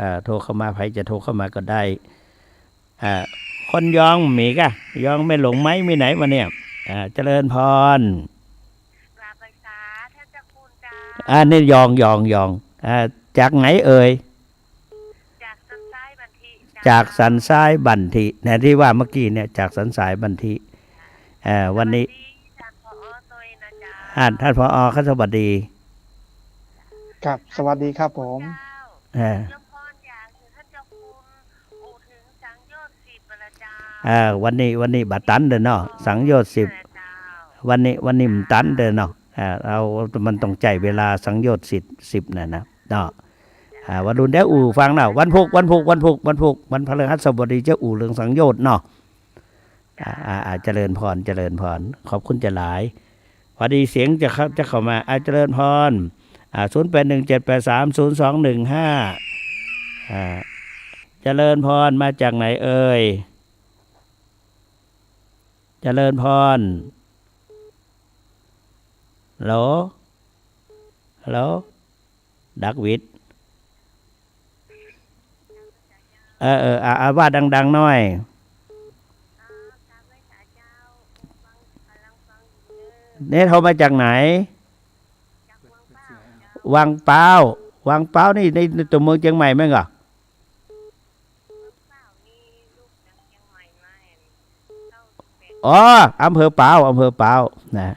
อ่า โทรเข้ามา ใผจะโทรเข้ามาก็ได้ อ่า คนยองมีก่ะ ยองแม่หลวงไหม มีไหนวะเนี่ย อ่า เจริญพร กราบไหว้สาท่านเจ้าคุณเจ้า อ่า นี่ยอง ยอง ยอง อ่า จากไหนเอ่ย จากสันทรายบันทิ นะ ตี้ว่าเมื่อกี้เนี่ย จากสันทรายบันทิ เอ่อ วันนี้ สวัสดีท่านผอ.ตวยนะเจ้า อ่า ท่านผอ.ครับ สวัสดี ครับ สวัสดีครับผม เจ้า เอ่อ เจ้าพรอยากหื้อท่านเจ้าคุณ อู้เถิงสังโยชน์สิบอะละเจ้า อ่า วันนี้ วันนี้บ่ตันเด้อเนาะ สังโยชน์สิบ เจ้า วันนี้ วันนี้บ่ตันเด้อเนาะ อ่า เอา มันต้องใจ๊เวลาสังโยชน์สิบ สิบน่ะนะ เนาะ อ่า วันรุ่นเดี๋ยวอู้ฟังนะ วันพุธ วันพุธ วันพุธ วันพุธ วันพฤหัสบดีจะอู้เรื่องสังโยชน์เนาะ อ่า อ่า อ่า เจริญพร เจริญพร ขอบคุณเจ้าหลาย พอดีเสียงจะเข้า จะเข้ามา อ่า เจริญพร อ่า ศูนย์แปดหนึ่งเจ็ดแปดสามศูนย์สองหนึ่งห้า อ่า เจริญพร มาจากไหนเอ่ย เจริญพร ฮัลโหล ฮัลโหล ดักวิด เออ เออ อ่ะ อ่ะ ว่าดังๆ หน่อย เนี่ยโทรมาจากไหน วังป๊าว วังป๊าวนี่ใน ในตัวเมืองเจียงใหม่แม่นก่อ อ๋อ อำเภอป๊าว อำเภอป๊าว นะ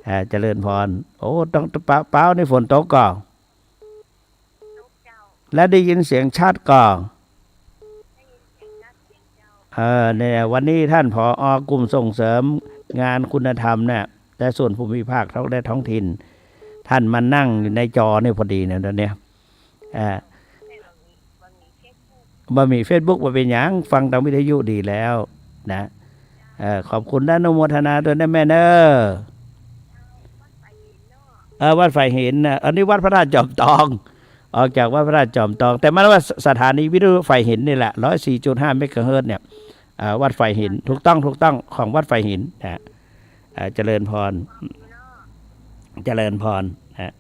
อ่า เจริญพร โอ้ ต้อง ป๊าว ป๊าวนี่ฝนตกก่อ แล้วได้ยินเสียงชัดก่อ เออ เนี่ย วันนี้ท่านผอ.กลุ่มส่งเสริมงานคุณธรรมเนี่ย และส่วนภูมิภาคท้อง และท้องถิ่น ท่านมานั่งอยู่ในจอเนี่ยพอดีเนี่ย ตอนเนี้ย อ่า บ่มีเฟซบุ๊ก บ่เป็นหยัง ฟังตางวิทยุดีแล้วนะ เอ่อ ขอบคุณและอนุโมทนาด้วยนะแม่เนอะ เออ วัดฝายหินนะ อันนี้วัดพระธาตุจอมตอง ออกจากวัดพระธาตุจอมตอง แต่มันว่าสถานีวิทยุฝายหินนี่แหละ ร้อยสี่จุดห้าเมกะเฮิรตซ์เนี่ย อ่า วัดฝายหิน ถูกต้อง ถูกต้อง ของวัดฝายหินนะ อ่า เจริญพร เจริญพรนะ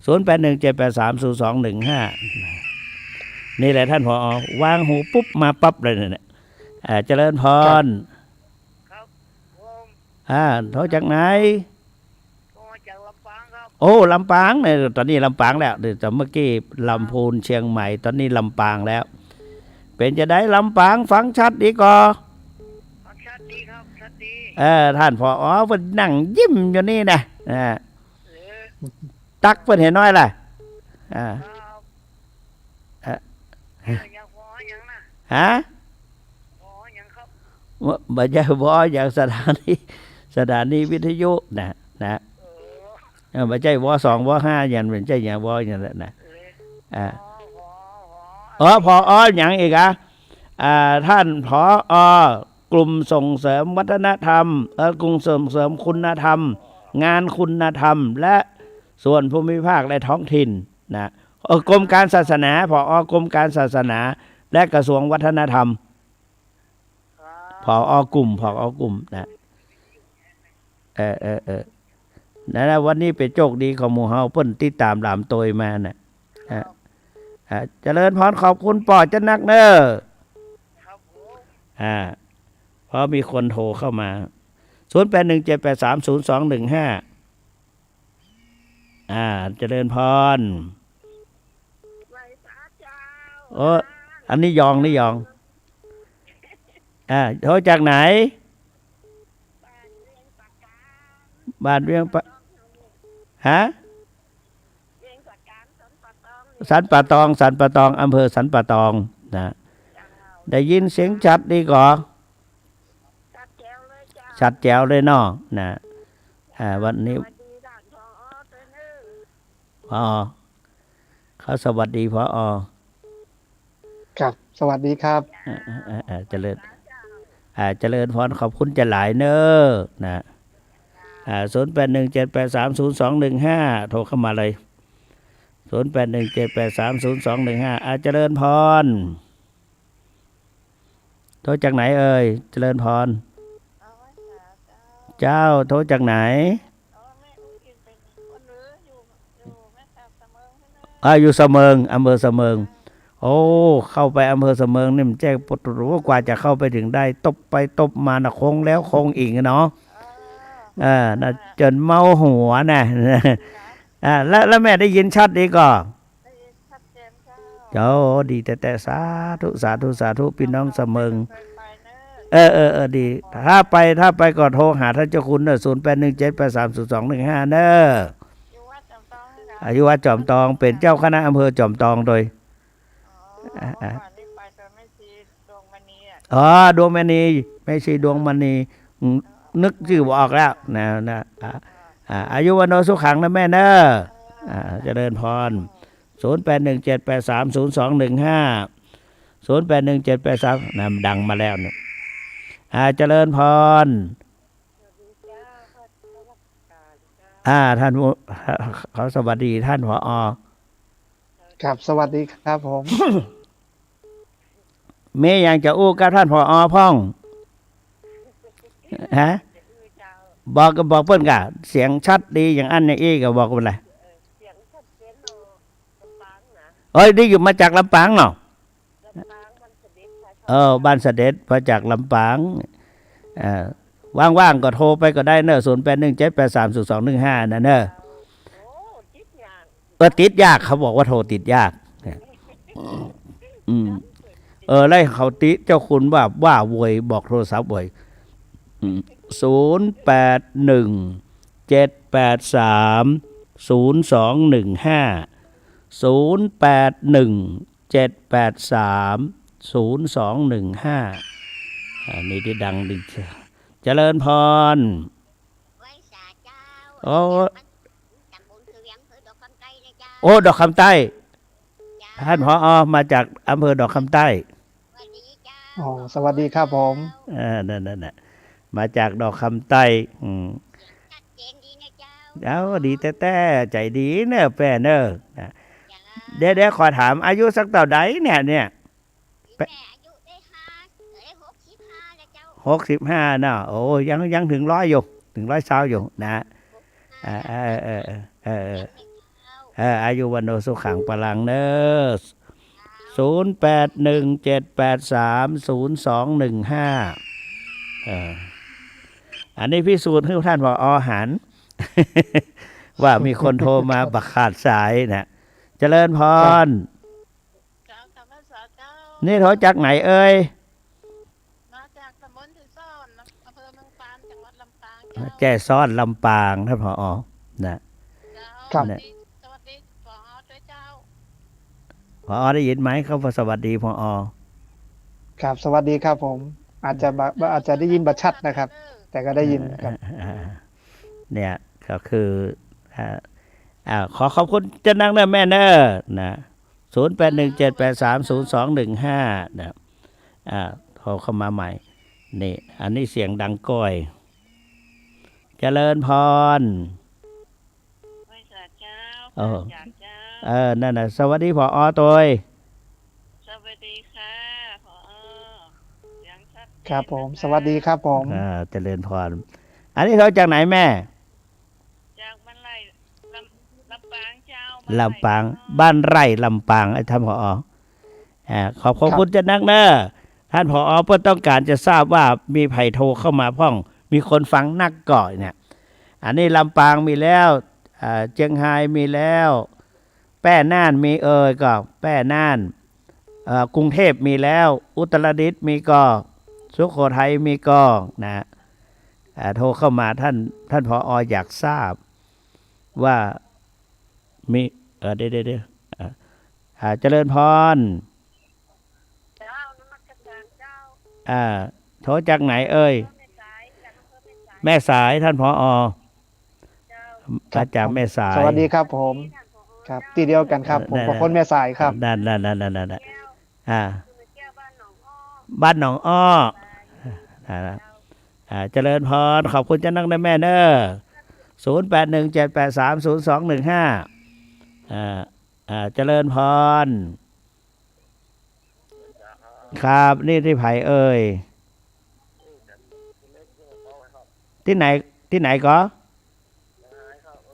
ศูนย์แปดหนึ่งเจ็ดแปดสามศูนย์สองหนึ่งห้า นี่แหละท่านผอ.วางหูปุ๊บมาปั๊บเลยเนี่ย อ่า เจริญพร ครับ ครับผม อ่า โทรจากไหน โทรจากลำปางครับ โอ้ ลำปางเนี่ย ตอนนี้ลำปางแล้ว เดี๋ยวแต่เมื่อกี้ลำพูน เชียงใหม่ ตอนนี้ลำปางแล้ว เป๋นจะไดลำปาง ฟังชัดดีก่อ ฟังชัดดีครับ ชัดดี เออ ท่านผอ.เปิ้นนั่งยิ้มอยู่นี่นะ อ่า เออ ตั๊กเปิ้นเหียน้อยล่ะ อ่า ครับ เอ่อ เออ ยัง ผอ.หยังนะ ฮะ ผอ.หยังครับ บ่ บ่ใจ้ ผอ.หยัง สถานี สถานีวิทยุนะ นะ เออ เออ บ่ใจ้ ว.สอง ว.ห้า หยัง บ่ใจ้หยัง ว.หยังแหละนะ เออ อ่า ผอ.ผอ.ผอ.เออ ผอ.หยังอีกอะ อ่า ท่านผอ.กลุ่มส่งเสริมวัฒนธรรม เอ่อ กลุ่มส่งเสริมคุณธรรม งานคุณธรรม และส่วนภูมิภาคและท้องถิ่นนะ เอ่อ กรมการศาสนา ผอ.กรมการศาสนา และกระทรวงวัฒนธรรม ครับ ผอ.กลุ่ม ผอ.กลุ่มนะ เออ เออ เออ นั่นแหละ วันนี้เป๋นโจคดีของหมู่เฮา เปิ้นติดต๋ามหลามโตยมาน่ะ อ่ะ อ่ะ เจริญพร ขอบคุณป้อจานักเน่อ ครับผม อ่า เพราะมีคนโทรเข้ามา ศูนย์แปดหนึ่งเจ็ดแปดสามศูนย์สองหนึ่งห้า อ่า เจริญพร ไหว้พระเจ้า โอ้ อันนี้ยอง นี่ยอง อ่า โทรจากไหน บ้านเวียงปะกาง บ้านเวียงปะ ฮะ เวียงปะกาง สันป่าตอง สันป่าตอง สันป่าตอง อำเภอสันป่าตองนะ เจ้า ได้ยินเสียงชัดดีก่อ ชัดแจ๋วเลยเจ้า ชัดแจ๋วเลยเนาะนะ อ่า วันนี้ สวัสดีท่านผอ.ตวยเน่อ ผอ.เขาสวัสดี ผอ.ครับ สวัสดีครับ อ่า อ่า อ่า เจริญ อ่า เจริญพร ขอบคุณจาหลายเน่อนะ อ่า ศูนย์แปดหนึ่งเจ็ดแปดสามศูนย์สองหนึ่งห้า โทรเข้ามาเลย ศูนย์แปดหนึ่งเจ็ดแปดสามศูนย์สองหนึ่งห้า อ่า เจริญพร โทรจากไหนเอ่ย เจริญพร เจ้า โทรจากไหน อ่า อยู่สะเมิง อำเภอสะเมิง โอ้ เข้าไปอำเภอสะเมิงนี่มันแจ้งปวดหัว กว่าจะเข้าไปถึงได้ ตบไปตบมานะ โค้งแล้วโค้งอีกเนาะ อ่า น่ะ จนเมาหัวน่ะ อ่า แล้ว แล้วแม่ได้ยินชัดดีก่อ ได้ยินชัดเจนเจ้า เจ้า ดีแต๊ๆ สาธุ สาธุ สาธุ ปี้น้องสะเมิง เออ เออ เออ ดี ถ้าไป ถ้าไปก็โทรหาท่านเจ้าคุณเนอะ ศูนย์แปดหนึ่งเจ็ดแปดสามศูนย์สองหนึ่งห้า เนอะ อยู่วัดจอมตองนี่นะ อ่า อยู่วัดจอมตอง เป๋นเจ้าคณะอำเภอจอมตองโดย อ๋อ อ่า อ่า วันนี้ไปกับแม่ชีดวงมณีอะ อ๋อ ดวงมณี แม่ชีดวงมณี อืม นึกจื้อบ่ออกแล้วนะ นะ อ่า อ่า อายุวัณโณสุขังนะแม่เนอะ อ่า เจริญพร ศูนย์แปดหนึ่งเจ็ดแปดสามศูนย์สองหนึ่งห้า ศูนย์แปดหนึ่งเจ็ดแปดสาม นะ ดังมาแล้วเนี่ย อ่า เจริญพร อ่า ท่านผู้ เขาสวัสดีท่าน ผอ. ครับ สวัสดีครับผม มีหยังจะอู้กับท่าน ผอ. พ่อง ฮะ บอกก็บอกเปิ้นก่ะ เสียงชัดดีอย่างอั้นอย่างอี้ก็บอกเปิ้นเลย เอ้ย นี่อยู่มาจากลำปางเนาะ เออ บ้านเสด็จ มาจากลำปาง เออ ว่างๆ ก็โทรไปก็ได้เนอะ ศูนย์แปดหนึ่งเจ็ดแปดสามศูนย์สองหนึ่งห้า นะเนอะ เออ ติดยาก เขาบอกว่าโทรติดยาก อืม เออ แล้วเขาติเจ้าคุณว่า ว่าโวย บอกโทรศัพท์โวย อืม ศูนย์แปดหนึ่งเจ็ดแปดสามศูนย์สองหนึ่งห้า ศูนย์แปดหนึ่งเจ็ดแปดสามศูนย์สองหนึ่งห้า อันนี้ที่ดังดี เจริญพร ไหว้สาเจ้า โอ้ ตำบลคือเวียง อำเภอดอกคำใต้นะเจ้า โอ้ ดอกคำใต้ เจ้า ท่าน ผอ. มาจากอำเภอดอกคำใต้ สวัสดีเจ้า อ๋อ สวัสดีครับผม เออ นั่นๆ น่ะ มาจากดอกคำใต้ อืม ชัดเจนดีนะเจ้า เอ้า ดีแต๊ๆ ใจ๋ดีเนอะ แป้เนอะ นะ เจ้า เดี๋ยวๆ ขอถามอายุสักเต้าใดเนี่ย เนี่ย แป้ แม่อายุได้ห้า ได้หกสิบห้าแล้วเจ้า หกสิบห้าเนาะ โอ้ ยัง ยังเถิงร้อยอยู่ เถิงร้อยซาวอยู่นะ อ่า เออ เออ เออ เออ เออ อายุวัณโณสุขังพลังเนอะ ศูนย์แปดหนึ่งเจ็ดแปดสามศูนย์สองหนึ่งห้า เออ อันนี้พิสูจน์หื้อท่าน ผอ. หัน ว่ามีคนโทรมาบ่ขาดสายนะ เจริญพร เจ้า กราบไหว้สาเจ้า นี่โทรจากไหนเอ่ย มาจากตำบลแจ้ซ้อน อำเภอเมืองปาน จังหวัดลำปางเจ้า แจ้ซ้อน ลำปาง ท่าน ผอ. นะ เจ้า ครับ สวัสดี สวัสดี ผอ. ด้วยเจ้า ผอ. ได้ยินไหม เขาว่าสวัสดี ผอ. ครับ สวัสดีครับผม อาจจะบ่ อาจจะได้ยินบ่ชัดนะครับ แต่ก็ได้ยินครับ อ่า เนี่ย ก็คือ อ่า อ่า ขอขอบคุณเจ้านักเนอะแม่เนอะ นะ ศูนย์แปดหนึ่งเจ็ดแปดสามศูนย์สองหนึ่งห้า นะ อ่า โทรเข้ามาใหม่ นี่ อันนี้เสียงดังก้อย เจริญพร ไหว้สาเจ้า เออ พระอาจารย์เจ้า เออ นั่นน่ะ สวัสดี ผอ. ตวย สวัสดีค่ะ ผอ. เสียงชัดเจน ครับผม นะคะ สวัสดีครับผม อ่า เจริญพร อันนี้โทรจากไหนแม่ จากบ้านไร่ ลำ ลำปางเจ้า ลำปาง บ้านไร่ ลำปาง ไอ้ท่าน ผอ. อ่า ขอบ ขอบคุณเจ้านักเนอะ ท่าน ผอ. เปิ้นต้องการจะทราบว่ามีใผโทรเข้ามาพ่อง มีคนฟังนักก่อเนี่ย อันนี้ลำปางมีแล้ว อ่า เจียงฮายมีแล้ว แป้น่านมีเอ่ยก่อ แป้น่าน เอ่อ กรุงเทพมีแล้ว อุตรดิตถ์มีก่อ สุโขทัยมีก่อ นะ อ่า โทรเข้ามาท่าน ท่าน ผอ. อยากทราบว่ามี เอ่อ เดี๋ยว เดี๋ยว เดี๋ยว อ่า อ่า เจริญพร เจ้า นมัสการเจ้า อ่า โทรจากไหนเอ่ย แม่สาย จากอำเภอแม่สาย แม่สาย ท่าน ผอ. เจ้า มาจากแม่สาย สวัสดีครับผม ครับ ตี้เดียวกั๋นครับ ผมก็คนแม่สายครับ นั่นๆๆๆๆ อ่า บ้านหนองอ้อ อ่า อ่า เจริญพร ขอบคุณเจ้านักนะแม่เนอะ ศูนย์แปดหนึ่งเจ็ดแปดสามศูนย์สองหนึ่งห้า อ่า อ่า เจริญพร ครับ นี่ตี้ใผเอ่ย ตี้ไหน ตี้ไหนก่อ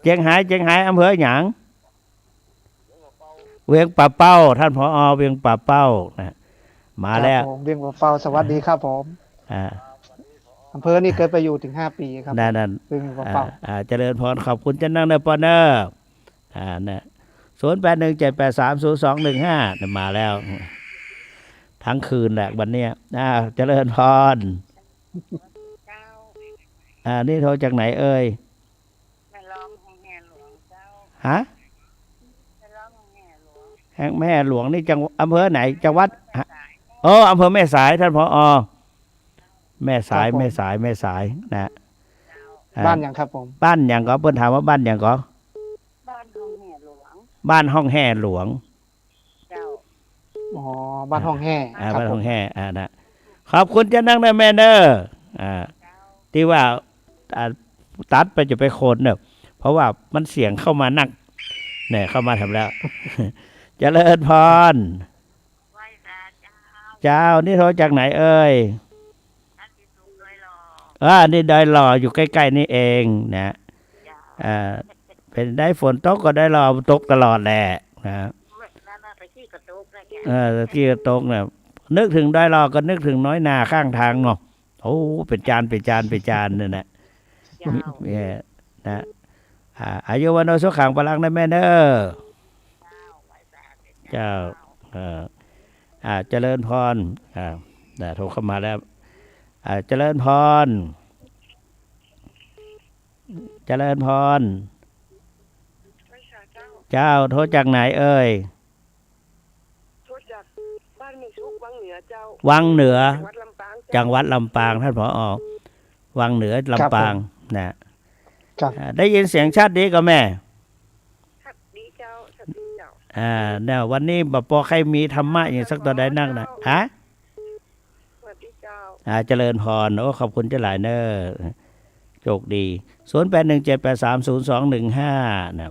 เจียงฮาย เจียงฮาย อำเภอหยัง เวียงป่าเป้า ท่าน ผอ. เวียงป่าเป้า นะ มาแล้ว ครับผม เวียงป่าเป้า สวัสดีครับผม อ่า อำเภอนี่เกยไปอยู่เถิงห้าปี๋ครับ นั่นๆ เวียงป่าเป้า อ่า อ่า เจริญพร ขอบคุณเจ้านักเนอะ ปอเนอะ อ่า นะ ศูนย์แปดหนึ่งเจ็ดแปดสามศูนย์สองหนึ่งห้า เนี่ย มาแล้ว ทั้งคืนแหละวันเนี้ย อ่า เจริญพร เจ้า อ่า นี่โทรจากไหนเอ่ย แม่ล้อมห้องแห่หลวงเจ้า ฮะ แม่ล้อมห้องแห่หลวง แห่ แม่แห่หลวงนี่จัง อำเภอไหน จังหวัด ฮะ แม่สาย โอ้ อำเภอแม่สาย ท่านผอ แม่สาย ครับผม แม่สาย แม่สายนะ เจ้า อ่า บ้านหยังครับผม บ้านหยังก่อ เปิ้นถามว่าบ้านหยังก่อ บ้านห้องแห่หลวง บ้านห้องแห่หลวง เจ้า อ๋อ บ้านห้องแห่ อ่า ครับผม บ้านห้องแห่ อ่า นะ ขอบคุณเจ้านักนะแม่เนอะ อ่า เจ้า ตี้ว่า อ่า ตัดไปจะไปโคนเนอะ เพราะว่ามันเสียงเข้ามานัก เนี่ย เข้ามาแถมแล้ว เจริญพร ไหว้พระเจ้า เจ้า นี่โทรจากไหนเอ่ย บ้านที่สูงดอยหล่อ อ่า นี่ดอยหล่ออยู่ใกล้ๆ นี่เองนะ เจ้า อ่า เป๋นได๋ฝนตกก่อดอยหล่อ ตกตลอดแหละนะ นั่นน่ะ ตะกี้ก็ตกนะเนี่ย เออ ตะกี้ก็ตกนะ นึกเถิงดอยหล่อก็นึกเถิงน้อยนาข้างตางเนาะ โอ้ เป๋นจาน เป๋นจาน เป๋นจานนั่นแหละ เจ้า เออ นะ อ่า อายุวัณโณสุขังพลังนะแม่เนอะ เจ้า เออ อ่า เจริญพร อ่า นะ โทรเข้ามาแล้ว อ่า เจริญพร เจริญพร ไหว้สาเจ้า เจ้า โทรจากไหนเอ่ย โทรจากบ้านแม่สุข วังเหนือเจ้า วังเหนือ จังหวัดลำปางเจ้า จังหวัดลำปาง ท่านผอ วังเหนือ ครับผม ลำปางนะ ครับ อ่า ได้ยินเสียงชัดดีก่อแม่ ชัดดีเจ้า ชัดดีเจ้า อ่า เนี่ย วันนี้บ่ปอใค่มีธรรมะหยังสักตอนใดนักนะ เจ้า ฮะ สวัสดีเจ้า อ่า เจริญพร โอ้ ขอบคุณเจ้าหลายเนอะ โชคดี ศูนย์แปดหนึ่งเจ็ดแปดสามศูนย์สองหนึ่งห้า นะ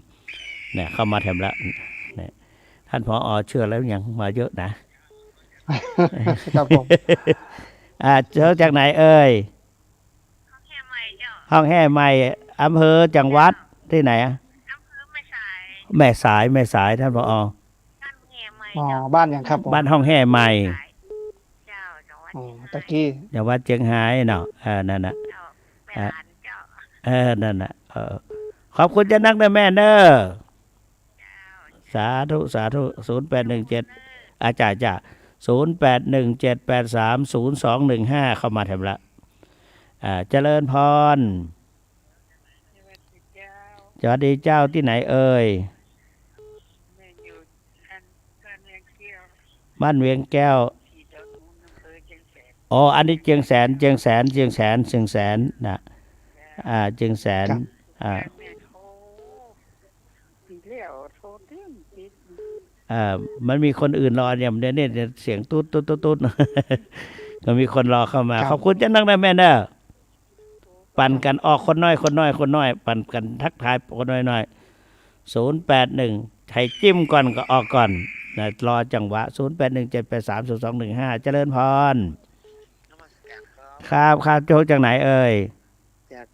เนี่ย เข้ามาแถมละ เนี่ย ท่านผอ เชื่อแล้วยังมาเยอะนะ ครับผม อ่า โทรจากไหนเอ่ย ห้องแห่ใหม่เจ้า ห้องแห่ใหม่ อำเภอ จังหวัด ที่ไหนอะ อำเภอแม่สาย แม่สาย แม่สาย ท่านผอ บ้านห้องแห่ใหม่ อ๋อ เจ้า บ้านหยังครับผม บ้านห้องแห่ใหม่ เจ้า จังหวัด อ๋อ เชียงราย ตะกี้ จังหวัดเชียงรายเนาะ เออ นั่นน่ะ เจ้า แม่หลานเจ้า เออ นั่นน่ะ เออ ขอบคุณเจ้านักนะแม่เนอะ สาธุ สาธุ ศูนย์แปดหนึ่งเจ็ด อ่า จ้า จ้า ศูนย์แปดหนึ่งเจ็ดแปดสามศูนย์สองหนึ่งห้า เข้ามาแถมละ อ่า เจริญพร สวัสดีเจ้า สวัสดีเจ้า ตี้ไหนเอ่ย แม่อยู่บ้าน บ้านเวียงแก้ว บ้านเวียงแก้ว อำเภอเชียงแสน อ๋อ อันนี้เชียงแสน เชียงแสน เชียงแสน เชียงแสนนะ อ่า เชียงแสน ครับ อ่า แม่ โอ้ ปีแล้วโทรเต็มติด เอ่อ มันมีคนอื่นรอเนี่ย เนี่ย เนี่ย เนี่ย เสียงตุ๊ดตุ๊ดตุ๊ดตุ๊ด ก็มีคนรอเข้ามา ครับ ขอบคุณเจ้านักนะแม่เนอะ ปันกั๋นออกคนน้อย คนน้อย คนน้อย ปันกั๋นทักทายคนน้อยๆ ศูนย์แปดหนึ่ง ใผจิ้มก่อนก็ออกก่อนนะ รอจังหวะ ศูนย์แปดหนึ่งเจ็ดแปดสามศูนย์สองหนึ่งห้า เจริญพร นมัสการครับ ครับ ครับ โทรจากไหนเอ่ย จาก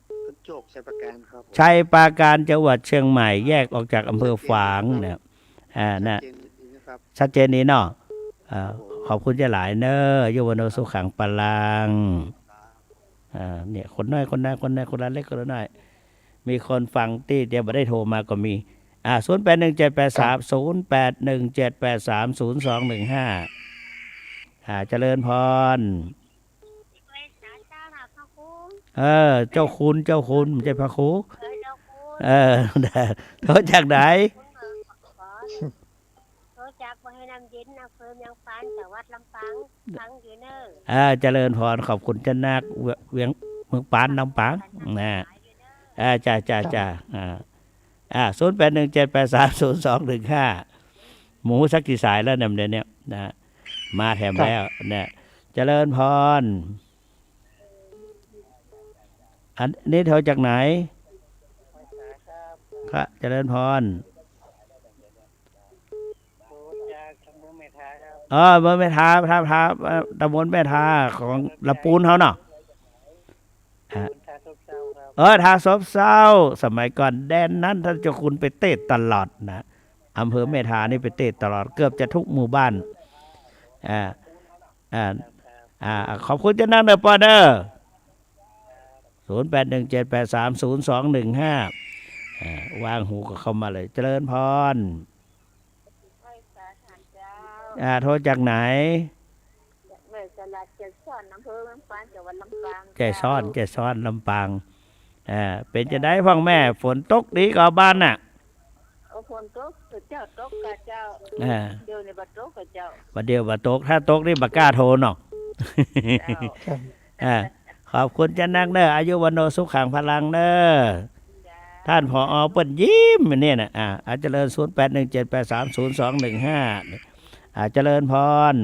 โจ๊ก ชัยปราการครับผม ชัยปราการ จังหวัดเชียงใหม่ แยกออกจากอำเภอฝางเนี่ย อ่า ชัดเจนดีนะครับ ชัดเจนดีเนาะ อ่า ครับผม ขอบคุณเจ้าหลายเนอะ อายุวัณโณสุขังพลัง อ่า เนี่ย คนน้อย คนน้อย คนน้อย คนละเล็ก คนละน้อย มีคนฟังตี้เดียวบ่ได้โทรมาก็มี อ่า ศูนย์แปดหนึ่งเจ็ดแปดสาม ครับ ศูนย์แปดหนึ่งเจ็ดแปดสามศูนย์สองหนึ่งห้า อ่า เจริญพร เออ เจ้าคุณ เจ้าคุณ บ่ใจ้พระครู เออ เจ้าคุณ เออ โทรจากไหน โทรจากเมืองน้ำเย็น อำเภอเมืองปาน จังหวัดลำปาง ฟังอยู่เนอะ อ่า เจริญพร ขอบคุณเจ้านัก เวียง เวียง เมืองปาน ลำปาง นะ อ่า จ้า จ้า ครับ จ้า อ่า อ่า ศูนย์แปดหนึ่งเจ็ดแปดสามศูนย์สองหนึ่งห้า หมู่สักกี่สายแล้วเนี่ย เดี๋ยวเนี้ยนะ มาแถม ครับ แล้วเนี่ย เจริญพร อันนี้โทรจากไหน ครับ เจริญพร โทรจากตำบลแม่ทาครับ เออ เมืองแม่ทา ทา ทา เอ่อ ตำบลแม่ทาของลำปูนเฮาเนาะ ฮะ ตำบลท่าซบเซาครับ เออ ท่าซบเซา สมัยก่อนแดนนั้นท่านเจ้าคุณไปเตศน์ตลอดนะ อำเภอแม่ทานี่ไปเตศน์ตลอด เกือบจะทุกหมู่บ้าน อ่า อ่า อ่า ขอบคุณเจ้านักเนอะปอเนอะ ศูนย์แปดหนึ่งเจ็ดแปดสามศูนย์สองหนึ่งห้า อ่า ว่างหูก็เข้ามาเลย เจริญพร อ่า โทรจากไหน แม่สลาดเกสร อำเภอเมืองปาน จังหวัดลำปาง เกสร เจ้า เกสร ลำปาง อ่า เป๋นจะไดพ่องแม่ ฝนตกดีก่อบ้านน่ะ โอ้ ฝนตก เจ้า ตกก่อเจ้า อ่า เดี๋ยวนี้บ่ตกก่อเจ้า บ่าเดี่ยวบ่าตก ถ้าตกนี่บ่ากล้าโทรเนาะ เจ้า ครับ อ่า ขอบคุณเจ้านักเน้อ อายุวัณโณสุขังพลังเน้อ เจ้า ท่าน ผอ เปิ้นยิ้มเนี่ยนะ อ่า อ่า เจริญ ศูนย์แปดหนึ่งเจ็ดแปดสามศูนย์สองหนึ่งห้า อ่า เจริญพร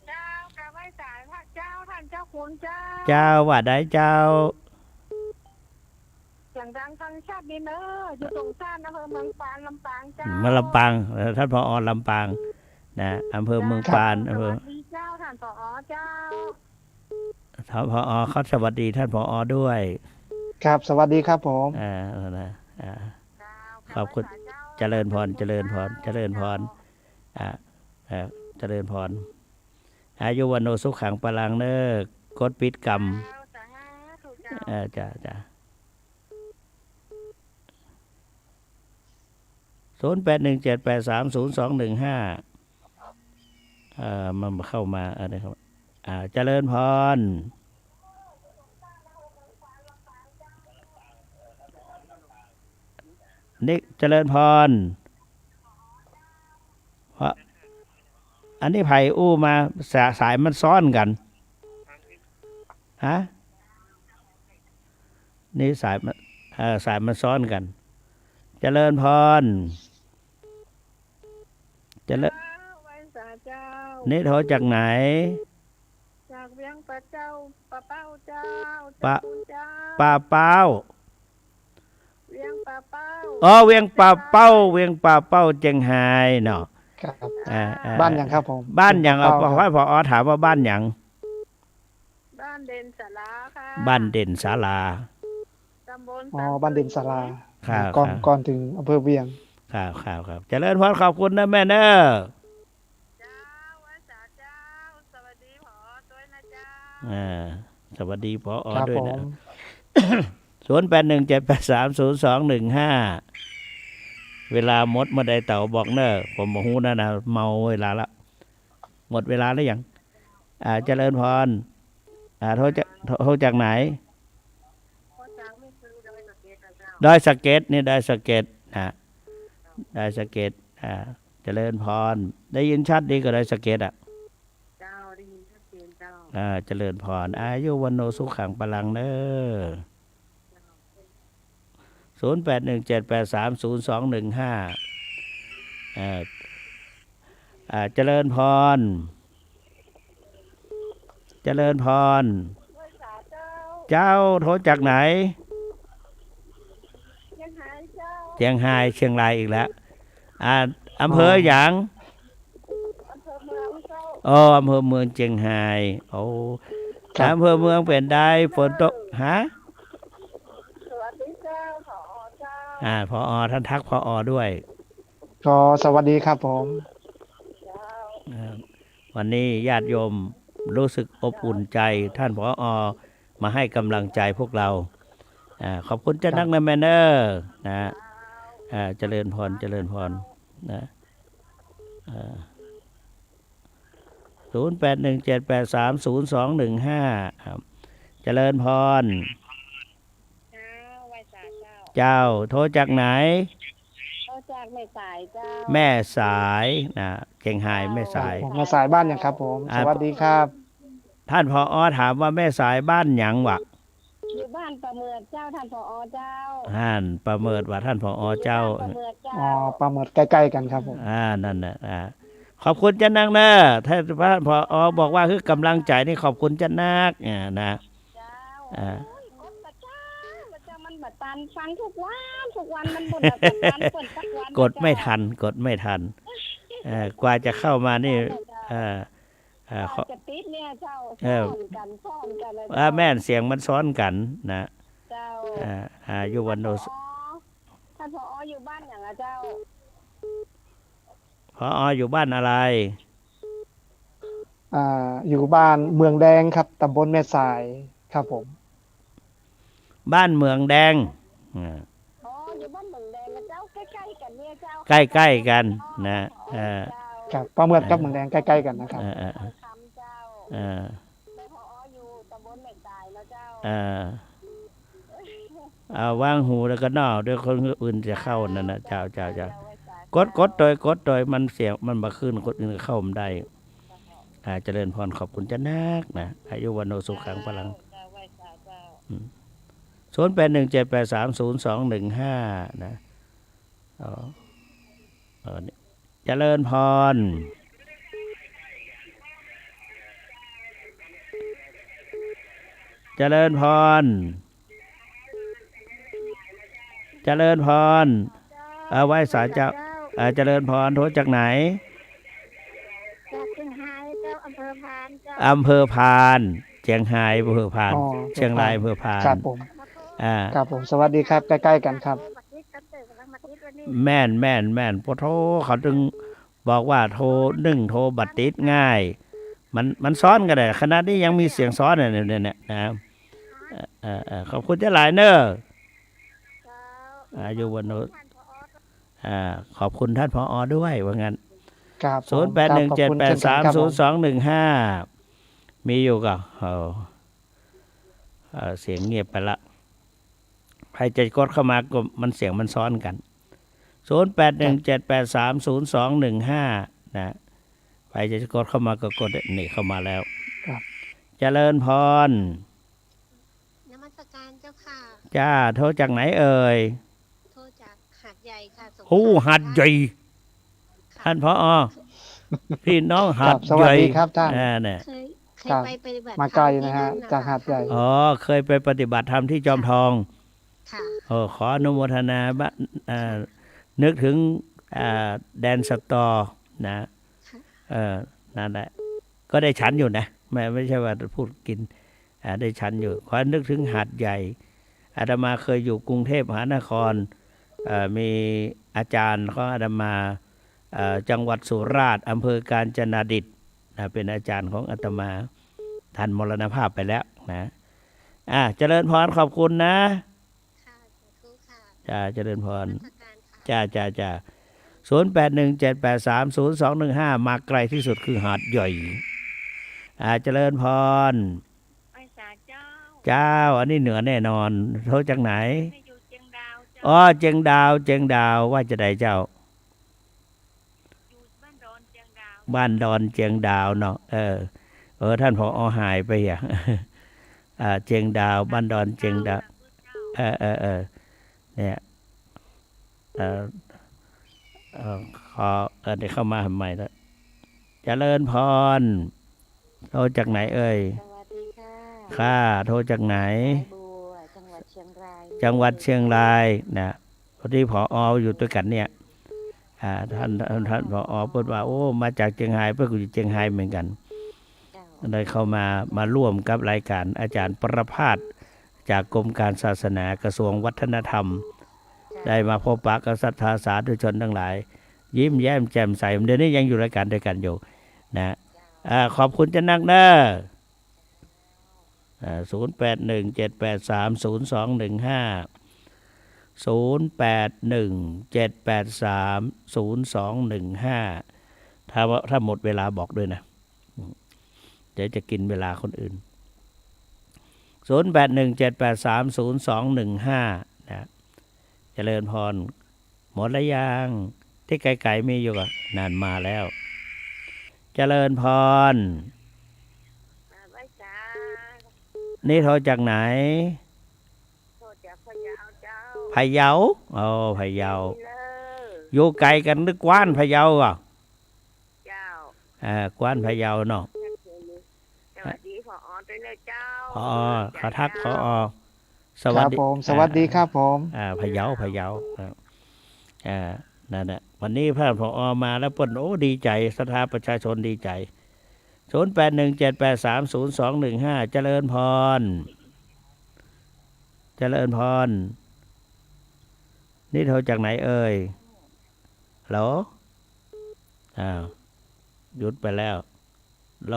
เจ้า กราบไหว้สาพระเจ้า ท่านเจ้าคุณเจ้า เจ้า ว่าไดเจ้า เสียงดังฟังชัดดีเน้อ อยู่ตรงข้ามอำเภอเมืองปาน ลำปางเจ้า มาลำปาง เอ่อ ท่าน ผอ ลำปาง นะ อำเภอเมืองปาน เจ้า อำเภอ สวัสดีเจ้า ท่าน ผอ เจ้า ท่าน ผอ เขาสวัสดีท่าน ผอ ด้วย ครับ สวัสดีครับผม อ่า นะ อ่า เจ้า ขอบคุณ กราบไหว้สาเจ้า เจริญพร เจริญพร เจ้า เจริญพร อ่า อ่า เจริญพร อายุวัณโณสุขังพลังเน้อ กดปิดกำ เจ้า สาธุเจ้า เออ จ้ะ จ้ะ ศูนย์แปดหนึ่งเจ็ดแปดสามศูนย์สองหนึ่งห้า เอ่อ มันเข้ามา เออ นะครับ อ่า เจริญพร นี่ เจริญพร เพราะ อันนี้ใผอู้มา สา- สายมันซ้อนกั๋น ฮะ นี่สายมัน เอ่อ สายมันซ้อนกั๋น เจริญพร เจริญ เจ้า ไหว้สาเจ้า นี่โทรจากไหน จากเวียงป่าเจ้า ป่าเป้าเจ้า ป่า เจ้าคุณเจ้า ป่าเป้า เวียงป่าเป้า อ๋อ เวียงป่าเป้า เจียงฮาย เวียงป่าเป้า เจียงฮายเนาะ ครับ อ่า อ่า บ้านหยังครับผม บ้านหยัง เอา เวียงป่าเป้าครับ ผอ ถามว่าบ้านหยัง บ้านเด่นสาราค่ะ บ้านเด่นสารา ตำบล อ๋อ สัน บ้านเด่นสารา ตึง ครับ ก่อน ครับ ก่อนเถิงอำเภอเวียง ครับ ครับ ครับ เจริญพร ขอบคุณนะแม่เน้อ เจ้า ไหว้สาเจ้า สวัสดีผอ ด้วยนะเจ้า อ่า สวัสดีผอ ครับ ด้วยนะ ผม ศูนย์แปดหนึ่งเจ็ดแปดสามศูนย์สองหนึ่งห้า เวลาหมดเมื่อใดเต่าบอกเน้อ ผมบ่ฮู้นะ นะ เมาเวลาละ หมดเวลาแล้วยัง อ่า เจริญพร อ่า โทรจาก โทร โทรจากไหน ดอยสะเก็ด นี่ ดอยสะเก็ด นะ ดอยสะเก็ด อ่า เจริญพร ได้ยินชัดดีก่อดอยสะเก็ดอะ เจ้า ได้ยินชัดเจนเจ้า อ่า เจริญพร อายุวัณโณสุขังพลังเน้อ ศูนย์แปดหนึ่งเจ็ดแปดสามศูนย์สองหนึ่งห้า เอ่อ อ่า เจริญพร เจริญพร เจ้า โทรจากไหน เจียงฮายเจ้า เจียงฮาย เชียงรายอีกแล้ว อ่า อำเภอหยัง อำเภอเมืองเจ้า อ๋อ อำเภอเมืองเจียงฮาย โอ้ ครับ อำเภอเมืองเป๋นใด ฝนตก ฮะ สวัสดีเจ้า ผอ เจ้า อ่า ผอ ท่านทักผอ ด้วย ก็สวัสดีครับผม เจ้า อ่า วันนี้ญาติโยมรู้สึกอบอุ่นใจ ท่านผอ มาให้กำลังใจพวกเรา อ่า ขอบคุณเจ้านักนะแม่เน้อ นะ อ่า เจริญพร เจริญพร นะ อ่า ศูนย์แปดหนึ่งเจ็ดแปดสามศูนย์สองหนึ่งห้า ครับ เจริญพร เจ้า ไหว้สาเจ้า เจ้า โทรจากไหน โทรจากแม่สายเจ้า แม่สาย นะ เจียงฮาย แม่สาย ผม แม่สายบ้านหยังครับผม อ่า สวัสดีครับ ท่านผอ ถามว่าแม่สายบ้านหยังวะ อยู่บ้านป่าเหมือดเจ้า ท่านผอ เจ้า ท่านป่าเหมือดว่า ท่านผอ เจ้า อยู่บ้านป่าเหมือดเจ้า อ๋อ ป่าเหมือดใกล้ๆ กั๋นครับผม อ่า นั่นแหละ อ่า ขอบคุณเจ้านักเน้อ ถ้าท่านผอ บอกว่าหื้อกำลังใจนี่ ขอบคุณเจ้านัก อ่า นะ เจ้า อ่า โอ้ย กดประจำ ประจำ มันบ่ตัน ฟังทุกวัน ทุกวัน มันบ่ตัน เปิดสักวัน กดไม่ทัน เจ้า กดไม่ทัน เอ่อ กว่าจะเข้ามานี่ เจ้า เอ่อ อ่า ก็ ขอ จะติดเนี่ยเจ้า เออ ซ้อนกั๋น ซ้อนกั๋นเลย อ่า เจ้า แม่น เสียงมันซ้อนกั๋นนะ เจ้า อ่า อายุวัณโณ ท่านผอ ท่านผอ อยู่บ้านหยังอะเจ้า ผอ อยู่บ้านอะไร อ่า อยู่บ้านเมืองแดงครับ ตำบลแม่สายครับผม บ้านเมืองแดง อ่า อ๋อ อยู่บ้านเมืองแดงนะเจ้า ใกล้ๆ กั๋นเนี่ยเจ้า ใกล้ๆ กั๋นนะ เออ เจ้า ครับ ป้อเมือดกับ อ่า เมืองแดงใกล้ๆ กั๋นนะครับ อ่า อ่า อ่า อ่า แม่ผอ.อยู่ตำบลแม่สายนะเจ้า อ่า อ่า วางหูแล้วก็เนาะ เดี๋ยวคนอื่นจะเข้านั่นนะ เจ้า เจ้า เจ้า เจ้า ไหว้สา กด เจ้า กดโตย กดโตย มันเสียง มันบ่ขึ้น คนอื่นก็เข้าบ่ได้ อ่า เจริญพร ขอบคุณเจ้านักนะ อายุ วัณโณ สุขัง พลัง เจ้า ไหว้สา เจ้า อืม ศูนย์แปดหนึ่งเจ็ดแปดสามศูนย์สองหนึ่งห้า นะ อ๋อ เออ นี่ เจริญพร เจริญพร เจริญพร เออ ไหว้สาเจ้า เออ เจริญพร โทรจากไหน จากเจียงฮายเจ้า อำเภอพานเจ้า อำเภอพาน เจียงฮาย อำเภอพาน อ๋อ เจียงราย อำเภอพาน ครับผม อ่า ครับผม สวัสดีครับ ใกล้ๆ กั๋นครับ แม่น แม่น แม่น ปะโธ่ เขาตึงบอกว่าโทร นึ่งโทรบ่ติดง่าย มัน มันซ้อนกั๋นได้ ขนาดนี้ยังมีเสียงซ้อนเนี่ย เนี่ย เนี่ยนะ เออ เออ เออ ขอบคุณเจ้าหลายเน่อ อายุ วัณโณ อ่า ขอบคุณท่าน ผอ.ด้วย ว่างั้น ครับผม ศูนย์แปดหนึ่งเจ็ดแปดสามศูนย์สองหนึ่งห้า ครับ ขอบคุณเช่นกันครับผม มีอยู่ก่อ เออ เออ เสียงเงียบไปละ ใผจะกดเข้ามาก็มันเสียงมันซ้อนกั๋น ศูนย์แปดหนึ่งเจ็ดแปดสามศูนย์สองหนึ่งห้า นะ ใผจะกดเข้ามาก็กด นี่เข้ามาแล้ว ครับ เจริญพร นมัสการเจ้าค่ะ จ้า โทรจากไหนเอ่ย โทรจากหาดใหญ่ค่ะ สงขลา โอ้ หาดใหญ่ ค่ะ ท่าน ผอ. พี่น้องหาดใหญ่ ครับ สวัสดีครับท่าน อ่า เนี่ย เคย เคย ครับ ไปปฏิบัติธรรม มาไกลนะฮะ ที่นั่นนะคะ จากหาดใหญ่ อ๋อ เคยไปปฏิบัติธรรมที่จอมทอง ค่ะ โอ้ ขออนุโมทนาบะ เอ่อ นึกถึง อ่า แดนสะตอนะ ค่ะ เออ นั่นแหละ ก็ได้ฉันอยู่นะ ไม่ ไม่ใช่ว่าพูดกิน อ่า ได้ฉันอยู่ ขอนึกถึงหาดใหญ่ อาตมาเคยอยู่กรุงเทพมหานคร เอ่อ มีอาจารย์ของอาตมา เอ่อ จังหวัดสุราษฎร์ อำเภอกาญจนดิตถ์นะ เป็นอาจารย์ของอาตมา ท่านมรณภาพไปแล้วนะ อ่า เจริญพร ขอบคุณนะ ค่ะ สาธุค่ะ จ้า เจริญพร นมัสการค่ะ จ้า จ้า จ้า ศูนย์แปดหนึ่งเจ็ดแปดสามศูนย์สองหนึ่งห้า มาไกลที่สุดคือหาดใหญ่ อ่า เจริญพร ไหว้สาเจ้า เจ้า อันนี้เหนือแน่นอน โทรจากไหน แม่อยู่เจียงดาวเจ้า อ๋อ เจียงดาว เจียงดาว ว่าจะใดเจ้า อยู่บ้านดอนเจียงดาว บ้านดอนเจียงดาวเนาะ เออ เออ ท่าน ผอ. หายไปอ่ะ อ่า เจียงดาว บ้านดอนเจียงดาว เออ เออ เออ เนี่ย เออ เออ ขอ เออ ได้เข้ามาใหม่แล้ว เจริญพร โทรจากไหนเอ่ย สวัสดีค่ะ ค่ะ โทรจากไหน สายบัว จังหวัดเชียงราย จังหวัดเชียงรายนะ พอดี ผอ. อยู่ตวยกั๋นเนี่ย อ่า ท่าน ท่าน ท่าน ผอ. เปิ้นว่า โอ้ มาจากเจียงฮาย เปิ้นก็อยู่เจียงฮายเหมือนกั๋น เจ้า ได้เข้ามา มาร่วมกับรายก๋านอาจ๋ารย์ประภาส จากกรมการศาสนากระทรวงวัฒนธรรม เจ้า ได้มาพบปะกับศรัทธาสาธุชนตังหลาย ยิ้มแย้มแจ่มใส เดี๋ยวนี้ยังอยู่รายก๋านตวยกั๋นอยู่นะ เจ้า อ่า ขอบคุณเจ้านักเน่อ อ่า ศูนย์แปดหนึ่งเจ็ดแปดสามศูนย์สองหนึ่งห้า ศูนย์แปดหนึ่งเจ็ดแปดสามศูนย์สองหนึ่งห้า ถ้าว่า ถ้าหมดเวลาบอกด้วยนะ เดี๋ยวจะกินเวลาคนอื่น ศูนย์แปดหนึ่งเจ็ดแปดสามศูนย์สองหนึ่งห้า นะ เจริญพร หมดแล้วยัง ตี้ไก๋ๆ มีอยู่ก่อ นั่นมาแล้ว เจริญพร อ่า ไหว้สา นี่โทรจากไหน โทรจากพะเยาเจ้า พะเยา อ๋อ พะเยา นี่เลย อยู่ไก๋กั๋นหรือกว้านพะเยาอ่ะ เจ้า อ่า กว้านพะเยาเนาะ สวัสดี ผอ. ตวยเน่อเจ้า ผอ. ขอทัก เจ้า ผอ. สวัสดี ครับผม สวัสดีครับผม อ่า พะเยา พะเยา ครับ อ่า นั่นแหละ วันนี้ท่าน ผอ. มาแล้วเปิ้น โอ้ ดีใจ๋ ศรัทธาประชาชนดีใจ๋ ศูนย์แปดหนึ่งเจ็ดแปดสามศูนย์สองหนึ่งห้า เจริญพร เจริญพร นี่โทรจากไหนเอ่ย ฮัลโหล อ้าว หยุดไปแล้ว ฮัลโหล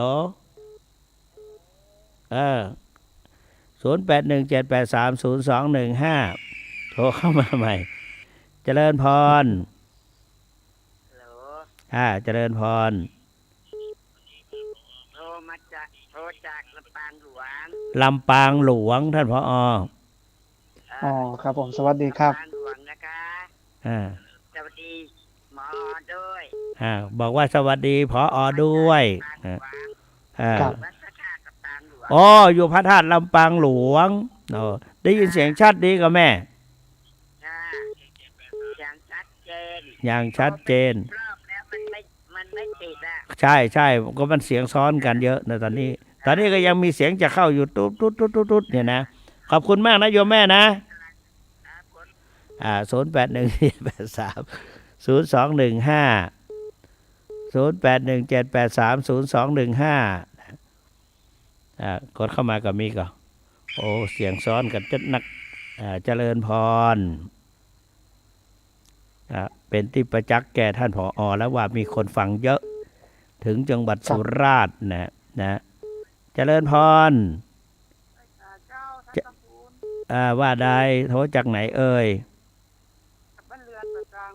เออ ศูนย์แปดหนึ่งเจ็ดแปดสามศูนย์สองหนึ่งห้า โทรเข้ามาใหม่ เจริญพร ฮัลโหล อ่า เจริญพร โทรมาจาก โทรจากลำปางหลวง ลำปางหลวง ท่าน ผอ อ่า อ๋อ ครับผม สวัสดีครับ ลำปางหลวงนะคะ อ่า สวัสดีหมอด้วย อ่า บอกว่าสวัสดี ผอ ด้วย ลำปางหลวง อ่า ครับ วัดพระธาตุลำปางหลวง อ๋อ อยู่พระธาตุลำปางหลวง อ๋อ ได้ยินเสียงชัดดีก่อแม่ ค่ะ เสียงชัดเจน อย่างชัดเจน รอบแล้วมันไม่ มันไม่ติดอะ ใช่ ใช่ ก็มันเสียงซ้อนกั๋นเยอะนะตอนนี้ ตอนนี้ก็ยังมีเสียงจะเข้าอยู่ตุ๊ดตุ๊ดตุ๊ดตุ๊ดตุ๊ดเนี่ยนะ ขอบคุณมากนะโยมแม่นะ ครับผม อ่า ศูนย์แปดหนึ่งเจ็ดแปดสามศูนย์สองหนึ่งห้า ศูนย์แปดหนึ่งเจ็ดแปดสามศูนย์สองหนึ่งห้า อ่า กดเข้ามาก็มีก่อ โอ้ เสียงซ้อนกั๋นจัดนัก อ่า เจริญพร อ่า เป็นตี้ประจักษ์แก่ท่าน ผอ แล้วว่ามีคนฟังเยอะ ถึงจังหวัด ครับ สุราษฎร์นะ นะ เจริญพร เจ้า อ่า ว่าได้ โทรจากไหนเอ่ย บ้านเรือนป่าซาง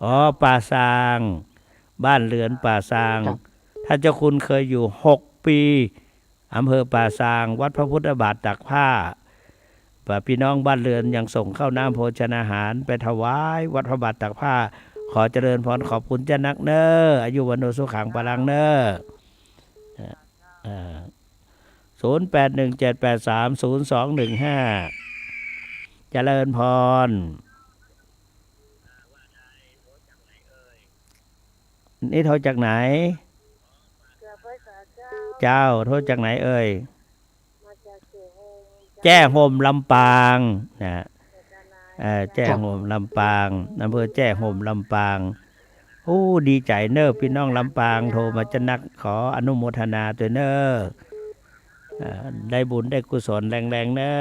อ๋อ ป่าซาง บ้านเรือนป่าซาง ครับ ท่านเจ้าคุณเคยอยู่หกปี อำเภอป่าซาง วัดพระพุทธบาทตากผ้า พี่น้องบ้านเรือนยังส่งข้าวน้ำโภชนาหารไปถวายวัดพระบาทตากผ้า ขอเจริญพรขอบคุณเจ้านักเน้อ อายุวัณโณสุขังพลังเน้อ อ่า ศูนย์แปดหนึ่งเจ็ดแปดสามศูนย์สองหนึ่งห้า เจริญพร นี่โทรจากไหน เจ้า โทรจากไหนเอ่ย มาจากแจ้ห่ม แจ้ห่มลำปางนะ เอ่อ แจ้ห่มลำปาง อำเภอแจ้ห่มลำปาง โอ้ ดีใจ๋เน้อ พี่น้องลำปาง โทรมาจัดนัก ขออนุโมทนาตวยเน้อ อ่า ได้บุญได้กุศลแรงๆ เน้อ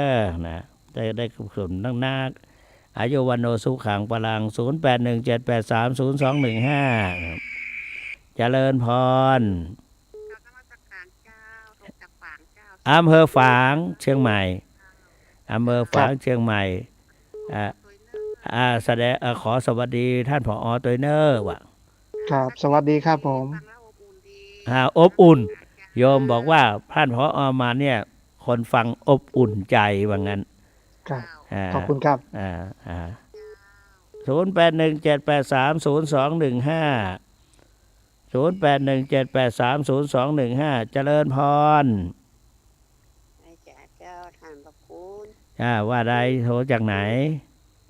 นะ ได้ ได้กุศลนักๆ อายุวัณโณสุขังพลัง ศูนย์แปดหนึ่งเจ็ดแปดสามศูนย์สองหนึ่งห้า เจริญพร กราบนมัสการเจ้า โทรจากฝางเจ้า อำเภอฝาง เชียงใหม่ อำเภอฝาง ครับ เชียงใหม่ อ่า อ่า แสดง อ่า ขอสวัสดีท่าน ผอ ตวยเน้อ ว่ะ ครับ สวัสดีครับผม ฟังแล้วอบอุ่นดี อ่า อบอุ่น โยมบอกว่าท่าน ผอ มาเนี่ย คนฟังอบอุ่นใจ ว่างั้น ครับ อ่า ขอบคุณครับ อ่า อ่า ศูนย์แปดหนึ่งเจ็ดแปดสามศูนย์สองหนึ่งห้า ศูนย์แปดหนึ่งเจ็ดแปดสามศูนย์สองหนึ่งห้า เจริญพร อาจารย์เจ้า ท่านพระคุณ อ่า ว่าได้ โทรจากไหน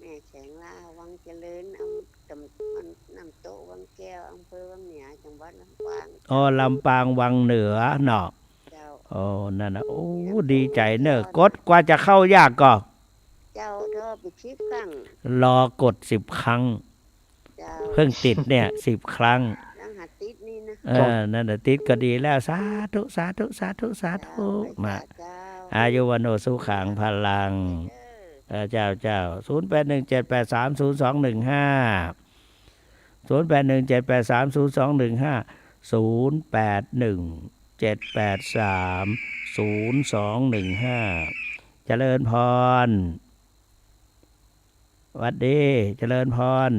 แม่แสงล่า วังเจริญ อำ ตำ น้ำโต๊ะวังแก้ว อำเภอวังเหนือ จังหวัดลำปาง อ๋อ ลำปางวังเหนือเนาะ เจ้า โอ้ นั่นนะ โอ้ ดีใจ๋เน้อ กดกว่าจะเข้ายากก่อ เจ้า โทรไปสิบครั้ง รอกดสิบครั้ง เจ้า เพิ่งติดเนี่ย สิบครั้ง ยังหาติดนี่นะ เออ นั่นแหละ ติดก็ดีแล้ว สาธุ สาธุ สาธุ สาธุ เจ้า นะ เจ้า อายุวัณโณสุขังพลัง เออ เออ เจ้า เจ้า ศูนย์แปดหนึ่งเจ็ดแปดสามศูนย์สองหนึ่งห้า ศูนย์แปดหนึ่งเจ็ดแปดสามศูนย์สองหนึ่งห้า ศูนย์แปดหนึ่งเจ็ดแปดสามศูนย์สองหนึ่งห้า เจริญพร หวัดดี เจริญพร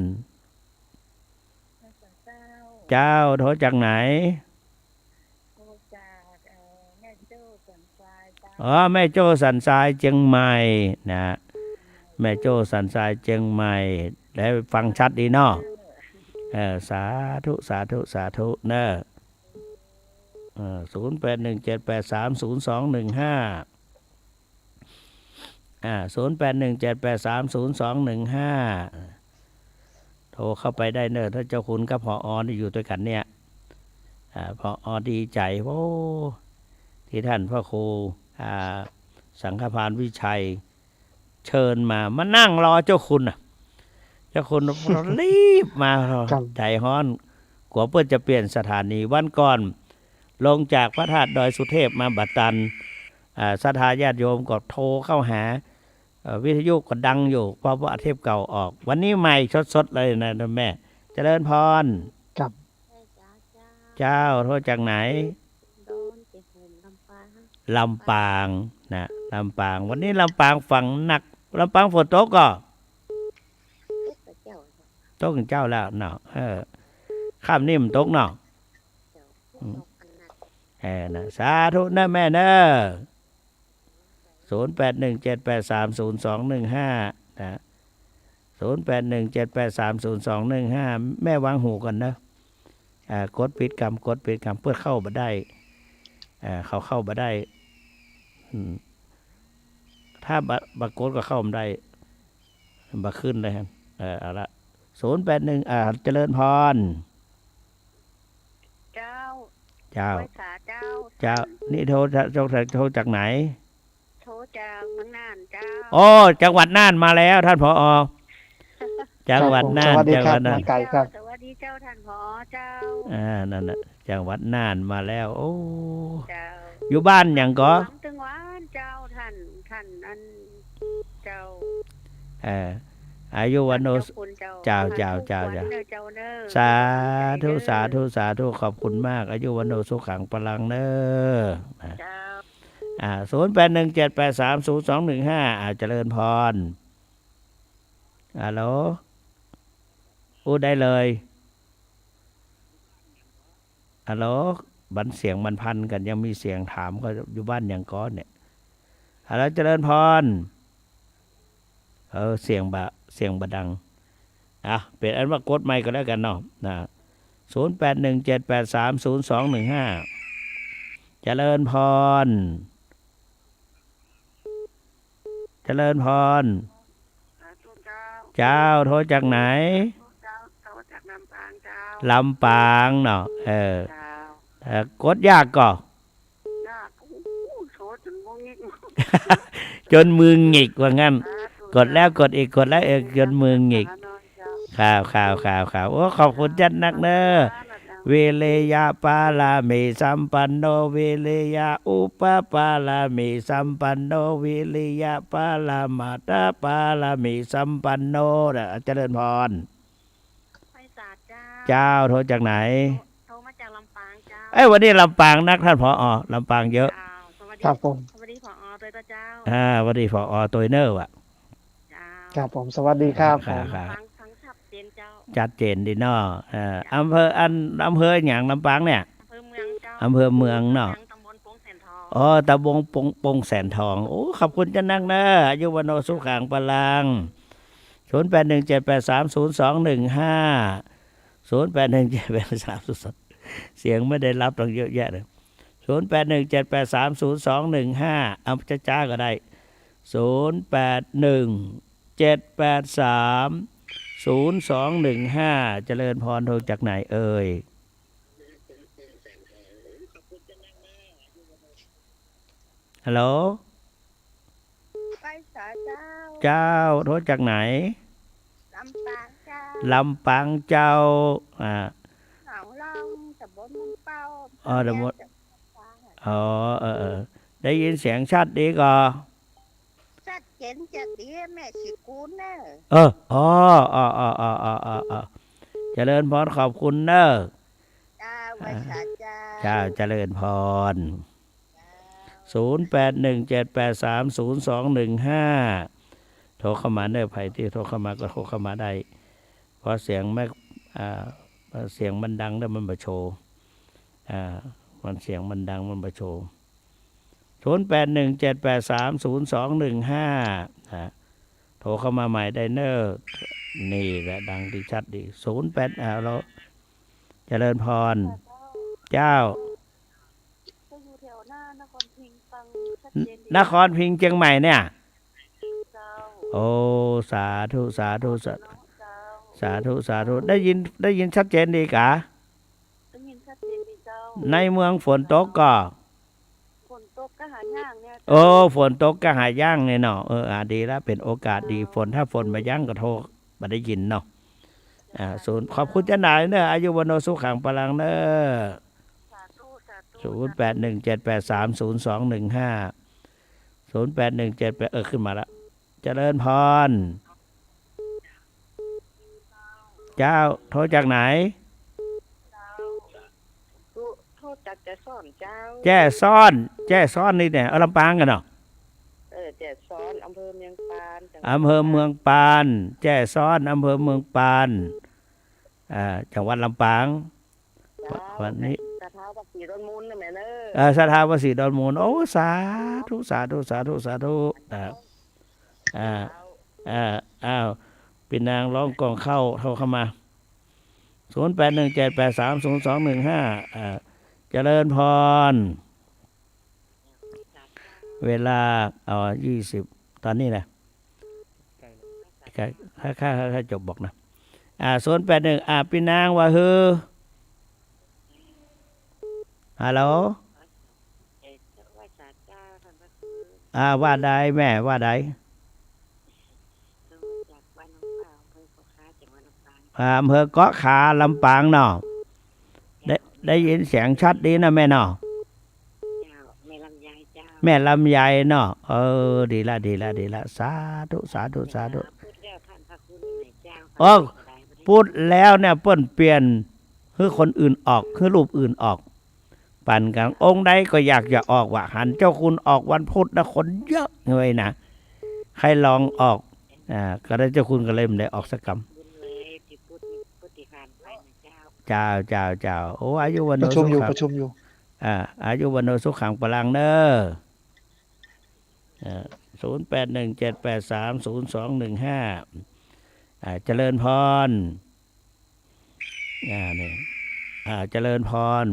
เจ้า โทรจากไหน โทรจาก เอ่อ แม่โจ้สันทรายเจ้า อ๋อ แม่โจ้สันทรายเจียงใหม่นะ แม่โจ้สันทรายเจียงใหม่ ได้ฟังชัดดีเนาะ เออ สาธุ สาธุ สาธุเน้อ เออ ศูนย์แปดหนึ่งเจ็ดแปดสามศูนย์สองหนึ่งห้า อ่า ศูนย์แปดหนึ่งเจ็ดแปดสามศูนย์สองหนึ่งห้า โทรเข้าไปได้เน้อ ท่านเจ้าคุณกับ ผอ นี่อยู่ตวยกั๋นเนี่ย อ่า ผอ ดีใจ๋ โอ้ ตี้ท่านพระครู อ่า สังฆพานวิชัย เชิญมา มานั่งรอเจ้าคุณน่ะ เจ้าคุณรีบมา ครับ ใจ๋ฮ้อน กั๋วเปิ้นจะเปลี่ยนสถานี วันก่อน ลงจากพระธาตุดอยสุเทพมาบ่ตัน อ่า ศรัทธาญาติโยมก็โทรเข้าหา เอ่อ วิทยุก็ดังอยู่ เพราะว่าเทปเก่าออก วันนี้ใหม่สดๆ เลยนะแม่ เจริญพร ครับ เจ้า โทรจากไหน ดอนเจโฮม ลำปาง ลำปางนะ ลำปาง วันนี้ลำปางฝนหนัก ลำปางฝนตกก่อ ตกกับเจ้า ตกกับเจ้าแล้วเนาะ เออ ค่ำนี้มันตกเนาะ เจ้า อืม ตกอันนั้น เออ นะ สาธุเน้อแม่เน้อ ศูนย์แปดหนึ่งเจ็ดแปดสามศูนย์สองหนึ่งห้า นะ ศูนย์แปดหนึ่งเจ็ดแปดสามศูนย์สองหนึ่งห้า แม่วางหูก่อนเนาะ อ่า กดปิดกำ กดปิดกำ เปิ้นเข้าบ่ได้ อ่า เขาเข้าบ่ได้ อืม ถ้าบ่ บ่กดก็เข้าบ่ได้ บ่ขึ้นเลยฮะ เออ เอาละ ศูนย์แปดหนึ่ง อ่า เจริญพร เจ้า เจ้า ไหว้สาเจ้า เจ้า ท่าน นี่โทร โทร โทรจากไหน โทรจากเมืองน่านเจ้า โอ้ จังหวัดน่านมาแล้วท่านผอ จังหวัดน่าน ครับผม สวัสดีครับ จังหวัดน่าน มาไกลครับ สวัสดีเจ้าท่านผอเจ้า อ่า นั่นน่ะ จังหวัดน่านมาแล้ว โอ้ เจ้า อยู่บ้านหยังก่อ ตึงหวังตึงหวานเจ้า ท่าน ท่านอัน เจ้า เออ อายุวัณโณ เจ้าคุณเจ้า เจ้า เจ้า เจ้า เจ้า เจ้าเน้อ สาธุ สาธุ สาธุ ขอบคุณมาก อายุวัณโณสุขังพลังเน้อ นะ เจ้า อ่า ศูนย์แปดหนึ่งเจ็ดแปดสามศูนย์สองหนึ่งห้า อ่า เจริญพร ฮัลโหล อู้ได้เลย ฮัลโหล มันเสียงมันพันกั๋น ยังมีเสียงถามก็อยู่บ้านหยังก่อเนี่ย ฮัลโหล เจริญพร เออ เสียงบ่ เสียงบ่ดัง อ่ะ เป๋นอันว่ากดใหม่ก็แล้วกั๋นเนาะ นะ ศูนย์แปดหนึ่งเจ็ดแปดสามศูนย์สองหนึ่งห้า เจริญพร เจริญพร สาธุเจ้า เจ้า โทรจากไหน เจ้า โทรจากลำปางเจ้า ลำปางเนาะ เออ เจ้า เออ กดยากก่อ ยาก อู้ โทรจ๋นมือหงิก จ๋นมือหงิกว่างั้น สาธุ กดแล้วกดอีก กดแล้วเออ จ๋นมือหงิก เจ้า ครับ ครับ ครับ ครับ โอ้ ขอบคุณจั๊ดนักเน้อ วิริยะปารมีสัมปันโน วิริยะอุปปารมีสัมปันโน วิริยะปรมัตถปารมีสัมปันโน นะ เจริญพร ไหว้สาเจ้า เจ้า โทรจากไหน โทร โทรมาจากลำปางเจ้า เอ้ย วันนี้ลำปางนักท่านผอ ลำปางเยอะ เจ้า สวัสดี ครับผม สวัสดีผอ ตวยเจ้า อ่า สวัสดีผอ ตวยเน้อว่ะ เจ้า ครับผม สวัสดีครับ ครับ ผม ครับ ฟัง ฟังชัดเจนเจ้า ชัดเจนดีเนาะ เอ่อ เจ้า อำเภออัน อำเภอหยังลำปางเนี่ย อำเภอเมืองเจ้า อำเภอเมืองเนาะ เมือง ตำบลปงแสนทอง อ๋อ ตำบลปง ปงแสนทอง โอ้ ขอบคุณจั๊ดนักเน้อ อายุวัณโณสุขังพลัง ศูนย์แปดหนึ่งเจ็ดแปดสามศูนย์สองหนึ่งห้า ศูนย์แปดหนึ่งเจ็ดแปดสามศูนย์สอง เสียงไม่ได้รับตั้งเยอะแยะเลย ศูนย์แปดหนึ่งเจ็ดแปดสามศูนย์สองหนึ่งห้า เอาจ๊าๆ ก็ได้ ศูนย์แปดหนึ่งเจ็ดแปดสามศูนย์สองหนึ่งห้า เจริญพร โทรจากไหนเอ่ย ฮัลโหล ไหว้สาเจ้า เจ้า โทรจากไหน ลำปางเจ้า ลำปางเจ้า อ่า หนองล่อง ตำบลเมืองเป้า อ๋อ ตำบล เจ้า อ๋อ เออ เออ ได้ยินเสียงชัดดีก่อ ชัดเจนจะดี แม่ชีกูลเน้อ เออ อ๋อ อ๋อ เจริญพร ขอบคุณเน้อ เจ้า ไหว้สาเจ้า เจ้า เจริญพร เจ้า ศูนย์แปดหนึ่งเจ็ดแปดสามศูนย์สองหนึ่งห้า โทรเข้ามาเน้อ ใผตี้โทรเข้ามาก็โทรเข้ามาได้ เพราะเสียงไม่ อ่า เสียงมันดังแล้วมันบ่โชว์ อ่า มันเสียงมันดังมันบ่โชว์ ศูนย์แปดหนึ่งเจ็ดแปดสามศูนย์สองหนึ่งห้า นะ โทรเข้ามาใหม่ได้เน้อ นี่แหละดังดีชัดดี ศูนย์แปด อ่า เรา เจริญพร เจ้า ก็อยู่แถวหน้านครพิงค์ ฟังชัดเจนดี นครพิงค์เจียงใหม่เนี่ย เจ้า โอ้ สาธุ สาธุ สา เจ้า สาธุ สาธุ ได้ยิน ได้ยินชัดเจนดีกา ได้ยินชัดเจนดีเจ้า ในเมืองฝนตกก่อ ฝนตกก็หายั่งเนี่ย โอ้ ฝนตกก็หายั่งเนี่ยเนาะ เออ อ่า ดีละ เป๋นโอกาสดี เจ้า ฝน ถ้าฝนบ่ยั่งก็โทรบ่ได้ยินเนาะ อ่า ศูนย์ ขอบคุณจั๊ดหนายเน้อ อายุวัณโณสุขังพลังเน้อ สาธุ สาธุ ศูนย์แปดหนึ่งเจ็ดแปดสามศูนย์สองหนึ่งห้า ศูนย์แปดหนึ่งเจ็ดแปด เออ ขึ้นมาละ เจริญพร เจ้า โทรจากไหน โทร โทรจากแจ้ซ้อนเจ้า แจ้ซ้อน แจ้ซ้อนนี่เนี่ย เอาลำปางกั๋นเนาะ เออ แจ้ซ้อน อำเภอเมืองปาน จังหวัด อำเภอเมืองปาน แจ้ซ้อน อำเภอเมืองปาน อ่า จังหวัดลำปาง วันนี้ ศรัทธาวัดศรีดอนมูลนะแม่เนอะ เออ ศรัทธาวัดศรีดอนมูล โอ้ สาธุ สาธุ สาธุ สาธุ อ่า อ่า อ่า อ้าว ปี้นางร้องก่องข้าว โทรเข้ามา ศูนย์แปดหนึ่งเจ็ดแปดสามศูนย์สองหนึ่งห้า อ่า เจริญพร เวลา เอา ยี่สิบ ตอนนี้นะ ใกล้ ใกล้ ใกล้ ใกล้จบบอกนะ อ่า ศูนย์แปดหนึ่ง อ่า ปี้นางว่าหื้อ ฮัลโหล อ่า ว่าใดแม่ ว่าใด อ่า อำเภอเกาะขา ลำปางเนาะ ได้ ได้ยินเสียงชัดดีนะแม่เนาะ เจ้า แม่ลำไยเจ้า แม่ลำไยเนาะ เออ ดีละ ดีละ ดีละ สาธุ สาธุ สาธุ พูดแล้วท่านพระคุณหน่อยเจ้า โอ้ พูดแล้วเนี่ยเปิ้นเปลี่ยน หื้อคนอื่นออก หื้อรูปอื่นออก ปันกั๋น องค์ใดก็อยากจะออกว่า หันเจ้าคุณออกวันพุธนะ คนเยอะเลยนะ ใค่ลองออก อ่า ก็ได้เจ้าคุณก็เลยบ่ได้ออกสักกำ บุญเลยที่พุธ พุธที่ผ่านไปนะเจ้า เจ้า เจ้า เจ้า โอ้ อายุวัณโณ ประชุมอยู่ สุขัง ประชุมอยู่ อ่า อายุวัณโณสุขังพลังเนอะ อ่า ศูนย์แปดหนึ่งเจ็ดแปดสามศูนย์สองหนึ่งห้า อ่า เจริญพร อ่า นี่ อ่า เจริญพร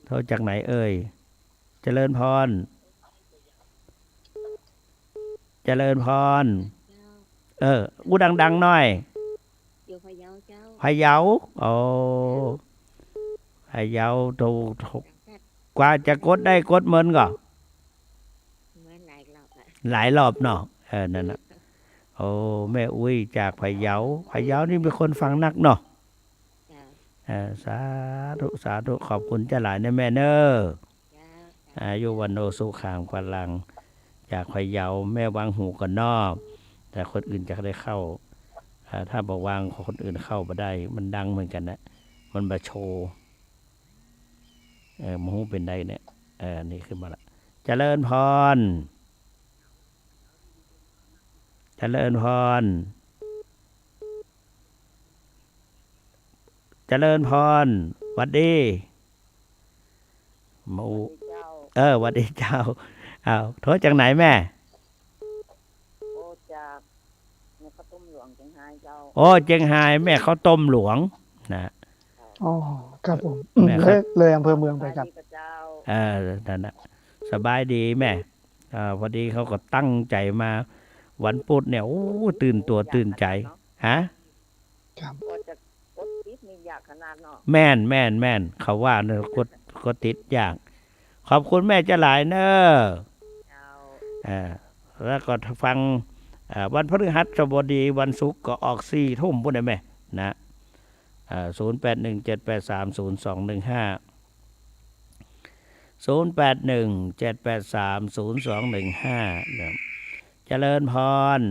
โทรจากไหนเอ่ย เจริญพร เจริญพร เจ้า เออ อู้ดังๆ หน่อย อยู่พะเยาเจ้า พะเยา โอ้ พะเยา โทร โทร กว่าจะกดได้กดเมินก่อ เมินหลายรอบละ หลายรอบเนาะ เออ นั่นน่ะ โอ้ แม่อุ๊ยจากพะเยา พะเยานี่มีคนฟังนักเนาะ เจ้า เออ สาธุ สาธุ ขอบคุณเจ้าหลายนะแม่เนอะ เจ้า อายุวัณโณสุขังพลัง จากพะเยา แม่วางหูก่อนเนาะ แต่คนอื่นจะได้เข้า อ่า ถ้าบ่วางคนอื่นเข้าบ่ได้ มันดังเหมือนกั๋นนะ มันบ่โชว์ เออ บ่ฮู้เป๋นใดเนี่ย เออ นี่ขึ้นมาละ เจริญพร เจริญพร เจริญพร หวัดดี หมู่ เจ้า เออ หวัดดีเจ้า อ้าว โทรจากไหนแม่ โอ้ จากแม่ข้าวต้มหลวงเจียงฮายเจ้า โอ้ เจียงฮาย แม่ข้าวต้มหลวงนะ อ๋อ ครับผม แม่ข้าว เลย เลยอำเภอเมืองไปครับ สบายดีเจ้า เออ นั่นน่ะ สบายดีแม่ อ่า พอดีเขาก็ตั้งใจ๋มาวันพุธเนี่ย โอ้ ตื่นตั๋วตื่นใจ๋ ฮะ ครับ กว่าจะกดติดนี่ยากขนาดเนาะ แม่น แม่น แม่น เขาว่าเนี่ย กด กดติดยาก ขอบคุณแม่เจ้าหลายเนอะ เจ้า อ่า แล้วก็ฟัง อ่า วันพฤหัสบดี วันศุกร์ก็ออกสี่ทุ่มปู๊นนะแม่ นะ อ่า ศูนย์แปดหนึ่งเจ็ดแปดสามศูนย์สองหนึ่งห้า ศูนย์แปดหนึ่งเจ็ดแปดสามศูนย์สองหนึ่งห้า นะ เจริญพร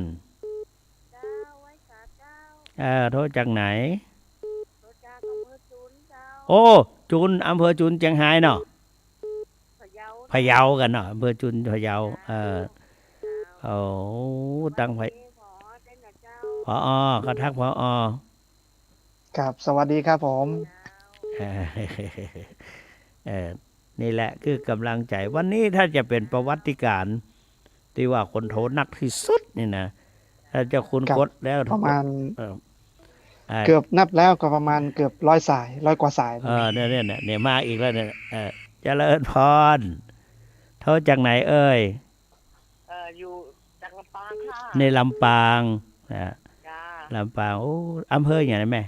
เจ้า ไหว้สาเจ้า เอ่อ โทรจากไหน โทรจากอำเภอจุนเจ้า โอ้ จุน อำเภอจุนเจียงฮายเนาะ พะเยา พะเยากั๋นเนาะ อำเภอจุน พะเยา เจ้า เออ เจ้า โอ้ ตั้งพะ สวัสดีผอ.ด้วยนะเจ้า ผอ.ก็ทักผอ. ครับ สวัสดีครับผม เออ เออ นี่แหละคือกำลังใจ๋ วันนี้ถ้าจะเป๋นประวัติการณ์ตี้ว่าคนโทรนักตี้สุดนี่นะ ถ้าเจ้าคุณ ครับ กดแล้ว ประมาณ เออ อ่า เกือบนับแล้วก็ประมาณเกือบร้อยสาย ร้อยกว่าสาย เออ เนี่ย เนี่ย เนี่ย เนี่ย มาอีกแล้วเนี่ย เออ เจริญพร โทรจากไหนเอ่ย เอ่อ อยู่จากลำปางค่ะ นี่ลำปางนะ จ้า ลำปาง โอ้ อำเภอหยังนะแม่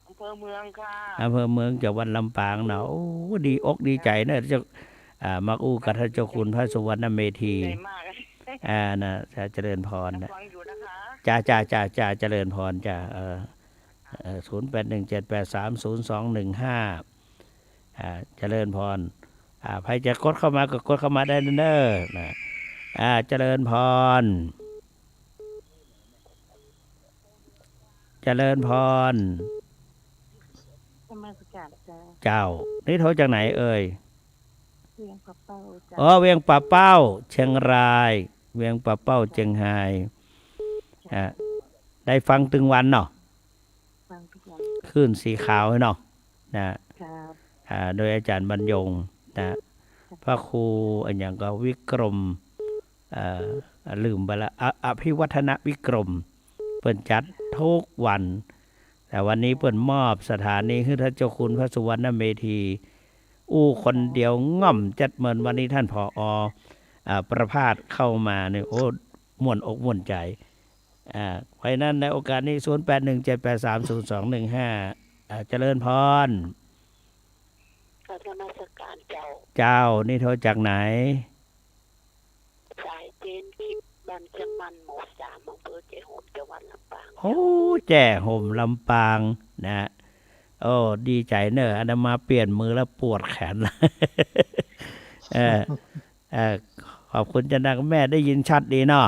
อำเภอเมืองค่ะ อำเภอเมือง จังหวัดลำปางเนาะ โอ้ ดีอกดีใจ๋เนาะ เจ้า อ่า มาอู้กับท่านเจ้าคุณพระสุวรรณเมธี ดีใจมาก อ่า นะ จะเจริญพรนะ ฟังอยู่นะคะ จ้า จ้า จ้า จ้า เจริญพรจ้า เออ เออ ศูนย์แปดหนึ่งเจ็ดแปดสามศูนย์สองหนึ่งห้า อ่า เจริญพร อ่า ใผจะกดเข้ามาก็กดเข้ามาได้เน้อ นะ อ่า เจริญพร เจริญพร นมัสการเจ้า เจ้า นี่โทรจากไหนเอ่ย เวียงป่าเป้าเจ้า อ๋อ เวียงป่าเป้า เจียงราย เวียงป่าเป้า เจียงฮาย อ่า ได้ฟังตึงวันเนาะ ฟังตึงวัน คลื่นสีขาวเนาะ นะ ครับ อ่า โดยอาจ๋ารย์บรรยงค์ นะ พระครูอะหยังก็ วิกรม เอ่อ ลืมไปละ อ- อภิวัฒนวิกรม เปิ้นจัดทุกวัน แต่วันนี้เปิ้นมอบสถานีหื้อต้านเจ้าคุณพระสุวรรณเมธี อู้คนเดียวง่อมจัดเมิน วันนี้ต้าน ผอ อ่า ประภาสเข้ามาเนี่ย โอ้ ม่วนอกม่วนใจ๋ อ่า เพราะฉะนั้นในโอกาสนี้ ศูนย์แปดหนึ่งเจ็ดแปดสามศูนย์สองหนึ่งห้า อ่า เจริญพร กราบนมัสการเจ้า เจ้า นี่โทรจากไหน สายเจน คลิปบ้านเชียงมัน หมู่สาม อำเภอแจ้ห่ม จังหวัดลำปาง โอ้ แจ้ห่ม ลำปางนะ โอ้ ดีใจ๋เน่อ อาตมาเปลี่ยนมือแล้วปวดแขน เออ เออ ขอบคุณเจ้านัก แม่ได้ยินชัดดีเนาะ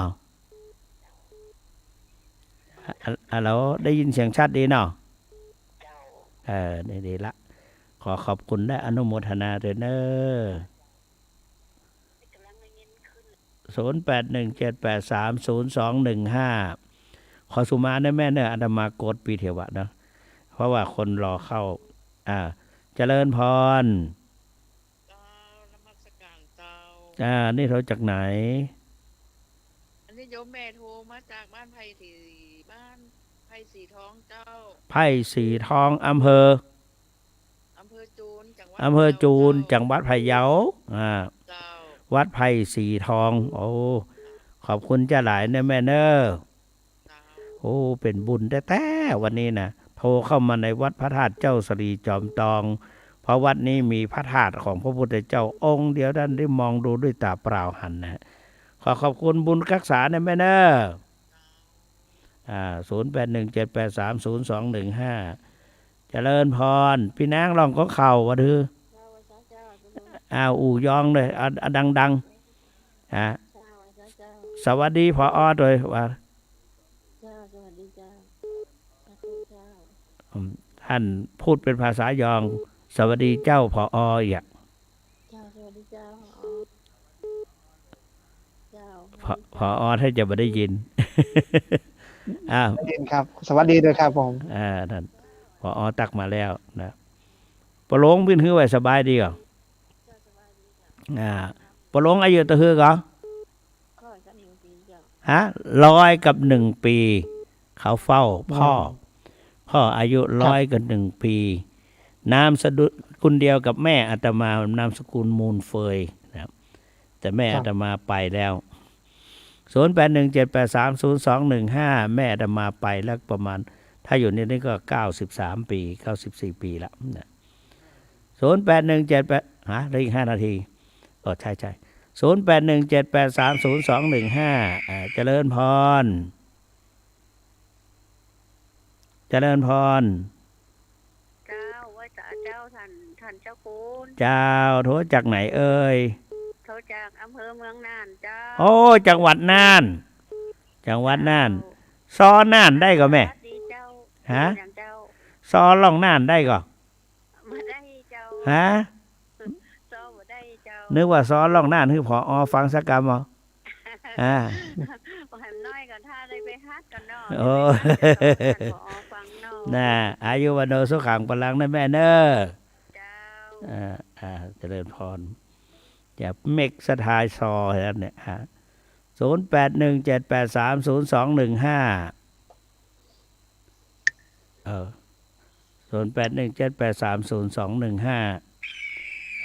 อะ- ฮัลโหล ได้ยินเสียงชัดดีเนาะ เออ นี่ดีละ ขอขอบคุณและอนุโมทนาตวยเน่อ ศูนย์แปดหนึ่งเจ็ดแปดสามศูนย์สองหนึ่งห้า ขอสุมาเน่อแม่เน่อ อาตมากดปิดเหียว่ะเนาะ เพราะว่าคนรอเข้า อ่า เจริญพร เจ้า นมัสการเจ้า อ่า นี่โทรจากไหน อันนี้โยมแม่โทรมาจากบ้านไผ่สี บ้านไผ่สีทองเจ้า ไผ่สีทอง อำเภอ อำเภอจูน จังหวัด อำเภอจูน พะเยาเจ้า จังหวัดพะเยา อ่า เจ้า วัดไผ่สีทอง โอ้ ขอบคุณเจ้าหลายเน่อแม่เน่อ โอ้ เป๋นบุญแต๊ๆ วันนี้นะ โทรเข้ามาในวัดพระธาตุเจ้าสะหลีจอมตอง เพราะวัดนี้มีพระธาตุของพระพุทธเจ้าองค์เดียว ต้านได้มองดูด้วยต๋าเปล่าหันนะ ขอขอบคุณบุญกักษาเน่อแม่เน่อ อ่า ศูนย์แปดหนึ่งเจ็ดแปดสามศูนย์สองหนึ่งห้า เจริญพร ปี้นางร้องก้องข่าววะดื้อ อ้าว อู่ยองเลย เอา เอาดังๆ ฮะ สวัสดี ผอ ตวยว่า เจ้า สวัสดีเจ้า สาธุเจ้า อืม ต้านพูดเป๋นภาษายอง สวัสดีเจ้า ผอ อีกอะ เจ้า สวัสดีเจ้า ผอ เจ้า ผอ ผอ ถ้าจะบ่ได้ยิน อ้าว ได้ยินครับ สวัสดีตวยครับผม อ่า ต้าน ผอ ตั๊กมาแล้วนะ ป้อหลง เปิ้นหื้อว่าสบายดีก่อ อ่า ป้อหลง อายุเต้าหื้อก่อ ฮะ ร้อยกับหนึ่งปี เขาเฝ้าพ่อ อืม พ่ออายุ ครับ ร้อยกับหนึ่งปี นามสกุลเดียวกับแม่อาตมา นามสกุลมูลเฟยนะครับ แต่แม่ ครับ อาตมาไปแล้ว ศูนย์แปดหนึ่งเจ็ดแปดสามศูนย์สองหนึ่งห้า แม่อาตมาไปแล้วประมาณ ถ้าอยู่นี่ นี่ก็ เก้าสิบสามปี เก้าสิบสี่ปีละนะ ศูนย์แปดหนึ่งเจ็ดแปด ฮะ เหลืออีกห้านาที อ๋อ ใช่ๆ ศูนย์แปดหนึ่งเจ็ดแปดสามศูนย์สองหนึ่งห้า อ่า เจริญพร เจริญพร เจ้า ไหว้สาเจ้า ต้าน ต้านเจ้าคุณ เจ้า โทรจากไหนเอ่ย โทรจากอำเภอเมืองน่านเจ้า โอ้ จังหวัดน่าน จังหวัดน่าน เจ้า ซอน่านได้ก่อแม่ สวัสดีเจ้า ฮะ อย่างเจ้า ซอร้องน่านได้ก่อ บ่ได้เจ้า ฮะ ซอบ่ได้เจ้า นึกว่าซอร้องน่าน หื้อ ผอ ฟังสักกำเอา อ่า บ่หันน้อยก่อน ถ้าได้ไปฮัดก่อนเนาะ โอ้ ได้ไปฮัดก่อน ผอ ฟังเนาะ น่ะ อายุวัณโณสุขังพลังนะแม่เน่อ เจ้า อ่า อ่า เจริญพร จะเมกสะทายซอแล้วเนี่ย ฮะ ศูนย์แปดหนึ่งเจ็ดแปดสามศูนย์สองหนึ่งห้า เออ ศูนย์แปดหนึ่งเจ็ดแปดสามศูนย์สองหนึ่งห้า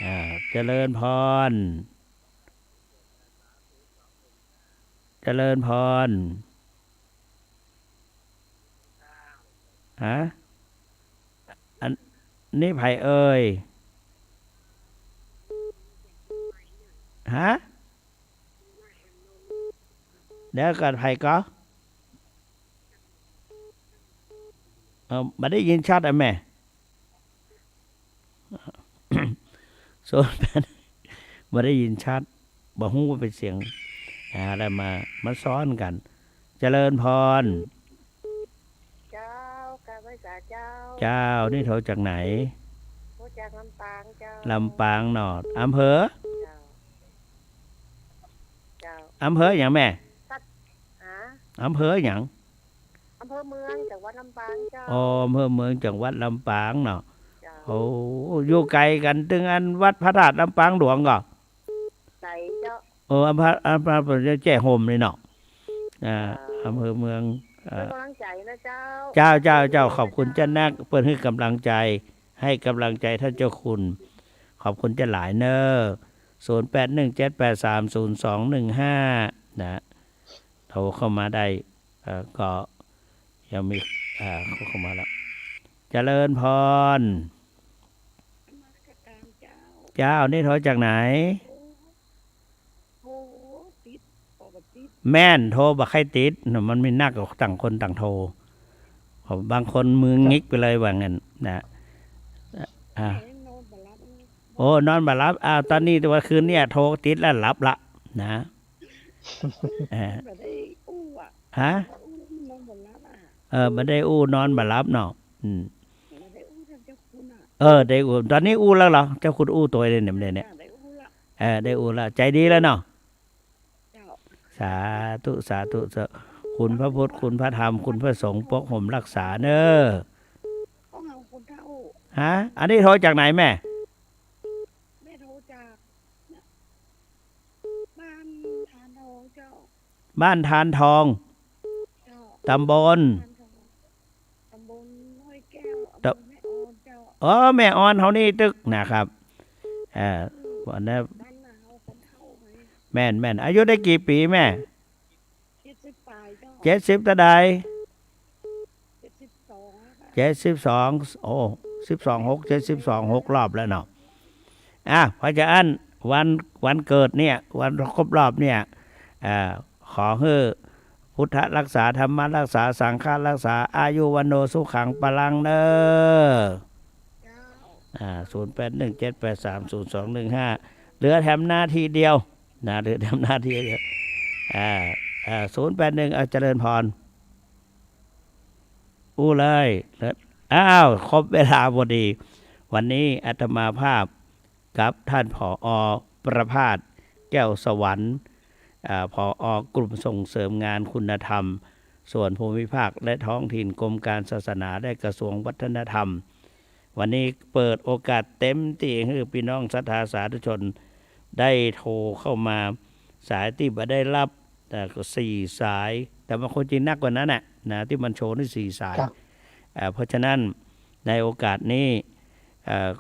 อ่า เจริญพร เจริญพร ฮะ อันนี้ใผเอ่ย ฮะ เดี๋ยวก่อน ใผก่อ เออ บ่ได้ยินชัดอะแม่ ศูนย์แปด บ่ได้ยินชัด บ่ฮู้ว่าเป๋นเสียง อ่า แล้วมา มาซ้อนกั๋น เจริญพร เจ้า กราบไหว้สาเจ้า เจ้า นี่โทรจากไหน โทรจากลำปางเจ้า ลำปางเนาะ อำเภอ เจ้า เจ้า อำเภอหยังแม่ สัต ฮะ อำเภอหยัง อำเภอเมือง จังหวัดลำปางเจ้า อ๋อ อำเภอเมือง จังหวัดลำปางเนาะ เจ้า โอ้ อยู่ไกลกั๋นตึงอันวัดพระธาตุลำปางหลวงก่อ ไกลเจ้า เออ อำเภอ อำเภอ แจ้ห่มนี่เนาะ อ่า เจ้า อำเภอเมือง เอ่อ เปิ้นหื้อกำลังใจ๋นะเจ้า เจ้า เจ้า เจ้า ขอบคุณเจ้านัก เปิ้นหื้อกำลังใจ๋ หื้อกำลังใจ๋ต้านเจ้าคุณ ขอบคุณเจ้าหลายเน่อ ศูนย์แปดหนึ่งเจ็ดแปดสามศูนย์สองหนึ่งห้า นะ โทรเข้ามาได้ เอ่อ ก็ยังมี อ่า เข้ามาแล้ว เจริญพร นมัสการเจ้า เจ้า นี่โทรจากไหน โทรติด ก็บ่ติด แม่น โทรบ่ใค่ติด มันมีนัก ต่างคนต่างโทร บางคนมืองิกไปเลยว่างั้นนะ อ่า โอ้ นอนบ่หลับ อ้าว ต๋อนนี้ แต่ว่าคืนเนี่ยโทรติดแล้วหลับละนะ เออ บ่ได้อู้อะ ฮะ อู้นอนบ่หลับอะ เออ บ่ได้อู้นอนบ่หลับเนาะ อืม บ่ได้อู้นำเจ้าคุณอะ เออ ได้อู้ ต๋อนนี้อู้แล้วเหรอ เจ้าคุณอู้ตวยเลยเนี่ย เนี่ย ได้อู้ละ เออ ได้อู้แล้ว ใจ๋ดีแล้วเนาะ เจ้า สาธุ สาธุ สา คุณพระพุทธ คุณพระธรรม คุณพระสงฆ์ ปกห่มรักษาเน่อ ของเฮาคนเฒ่า ฮะ อันนี้โทรจากไหนแม่ แม่โทรจาก บ้านธานทองเจ้า บ้านธานทอง เจ้า ต๋ำบล ธานทอง ต๋ำบลห้วยแก้ว ต๋ำ อำเภอแม่ออนเจ้า อ๋อ แม่ออนเฮานี่ตึกนะครับ เอ่อ อืม วันนั้น บ้านนาเฮาคนเฒ่าไง แม่น แม่น อายุได้กี่ปี๋แม่ เจ็ดสิบป๋ายเจ้า เจ็ดสิบเต้าใด เจ็ดสิบสองค่ะ เจ็ดสิบสอง โอ้ สิบสองหก เจ็ดสิบสองหกรอบแล้วเนาะ อ่ะ เพราะฉะนั้นวัน วันเกิดเนี่ย วันครบรอบเนี่ย อ่า ขอหื้อพุทธรักษา ธรรมรักษา สังฆรักษา อายุวัณโณสุขังพลังเน่อ เจ้า อ่า ศูนย์แปดหนึ่งเจ็ดแปดสามศูนย์สองหนึ่งห้า เหลือแถมนาทีเดียวนะ เหลือแถมนาทีเดียว อ่า อ่า ศูนย์แปดหนึ่ง อ่ะ เจริญพร อู้เลย อ้าว ครบเวลาพอดี วันนี้อาตมาภาพกับท่าน ผอ. ประภาส แก้วสวรรค์ อ่า ผอ. กลุ่มส่งเสริมงานคุณธรรม ส่วนภูมิภาคและท้องถิ่น กรมการศาสนาและกระทรวงวัฒนธรรม วันนี้เปิดโอกาสเต็มตี้หื้อปี้น้องศรัทธาสาธุชนได้โทรเข้ามา สายตี้บ่ได้ฮับ เอ่อ ก็สี่สาย แต่บางคนจริงนักกว่านั้นน่ะ นะ ตี้มันโชว์นี่สี่สาย ครับ เอ่อ เพราะฉะนั้นในโอกาสนี้ เอ่อ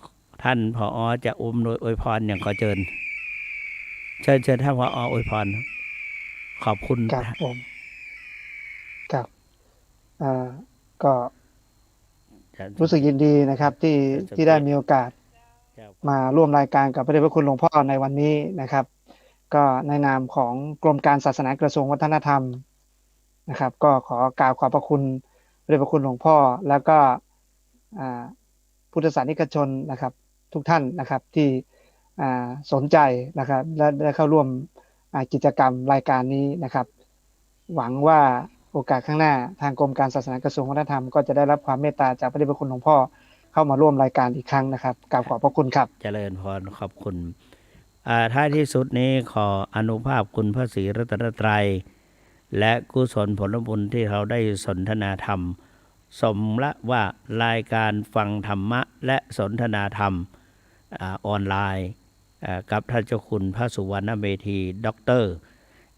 ท่าน ผอ. จะอำนวยอวยพรอย่างขอเจิญ เชิญ เชิญท่าน ผอ. อวยพร ขอบคุณ ครับผม ครับ อ่า ก็ ครับ รู้สึกยินดีนะครับ ที่ ครับ ที่ได้มีโอกาส ครับ มาร่วมรายการกับพระเดชพระคุณหลวงพ่อในวันนี้นะครับ ก็ในนามของกรมการศาสนากระทรวงวัฒนธรรมนะครับ ก็ขอกราบขอบพระคุณพระเดชพระคุณหลวงพ่อ แล้วก็ อ่า พุทธศาสนิกชนนะครับ ทุกท่านนะครับ ที่ อ่า สนใจนะครับ และได้เข้าร่วม อ่า กิจกรรมรายการนี้นะครับ หวังว่าโอกาสข้างหน้า ทางกรมการศาสนากระทรวงวัฒนธรรม ก็จะได้รับความเมตตาจากพระเดชพระคุณหลวงพ่อเข้ามาร่วมรายการอีกครั้งนะครับ กราบขอบพระคุณครับ เจริญพร ขอบคุณ อ่า ท้ายที่สุดนี้ขออานุภาพคุณพระศรีรัตนตรัย และกุศลผลบุญที่เราได้สนทนาธรรม สมละว่ารายการฟังธรรมะและสนทนาธรรม อ่า ออนไลน์ อ่า กับท่านเจ้าคุณพระสุวรรณเมธี ด็อกเตอร์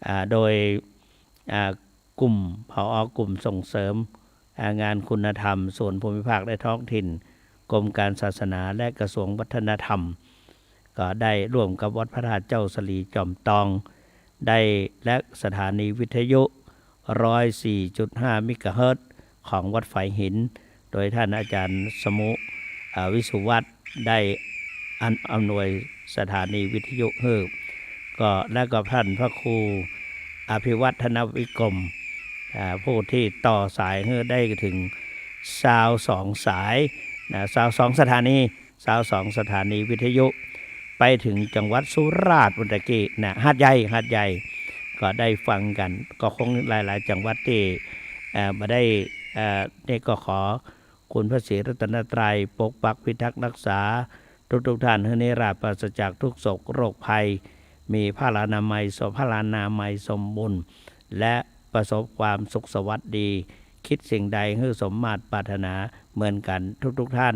อ่า โดย อ่า กลุ่ม ผอ. กลุ่มส่งเสริม อ่า งานคุณธรรม ส่วนภูมิภาคและท้องถิ่น กรมการศาสนาและกระทรวงวัฒนธรรม ก็ได้ร่วมกับวัดพระธาตุเจ้าสะหลีจอมตอง ได้ และสถานีวิทยุ ร้อยสี่จุดห้า เมกะเฮิรตซ์ ของวัดฝายหิน โดยท่านอาจารย์สมุ อ่า วิสุวัฒน์ ได้อัน อำนวยสถานีวิทยุหื้อ ก็ และก็ท่านพระครูอภิวัฒนวิกรม อ่า ผู้ที่ต่อสายหื้อได้ถึงซาวสองสาย นะ ซาวสองสถานี ซาวสองสถานีวิทยุ ไปถึงจังหวัดสุราษฎร์ เมื่อกี้นะ หาดใหญ่ หาดใหญ่ ก็ได้ฟังกั๋น ก็คงหลายๆ จังหวัดตี้ เอ่อ บ่ได้ เอ่อ นี่ก็ขอคุณพระศรีรัตนตรัยปกปักพิทักษ์รักษาทุกๆ ท่าน หื้อนิราศปราศจากทุกข์โศกโรคภัย มีพลานามัยสม พลานามัยสมบูรณ์ และประสบความสุขสวัสดี คิดสิ่งใดหื้อสมมาตรปรารถนาเหมือนกั๋นทุกๆ ท่าน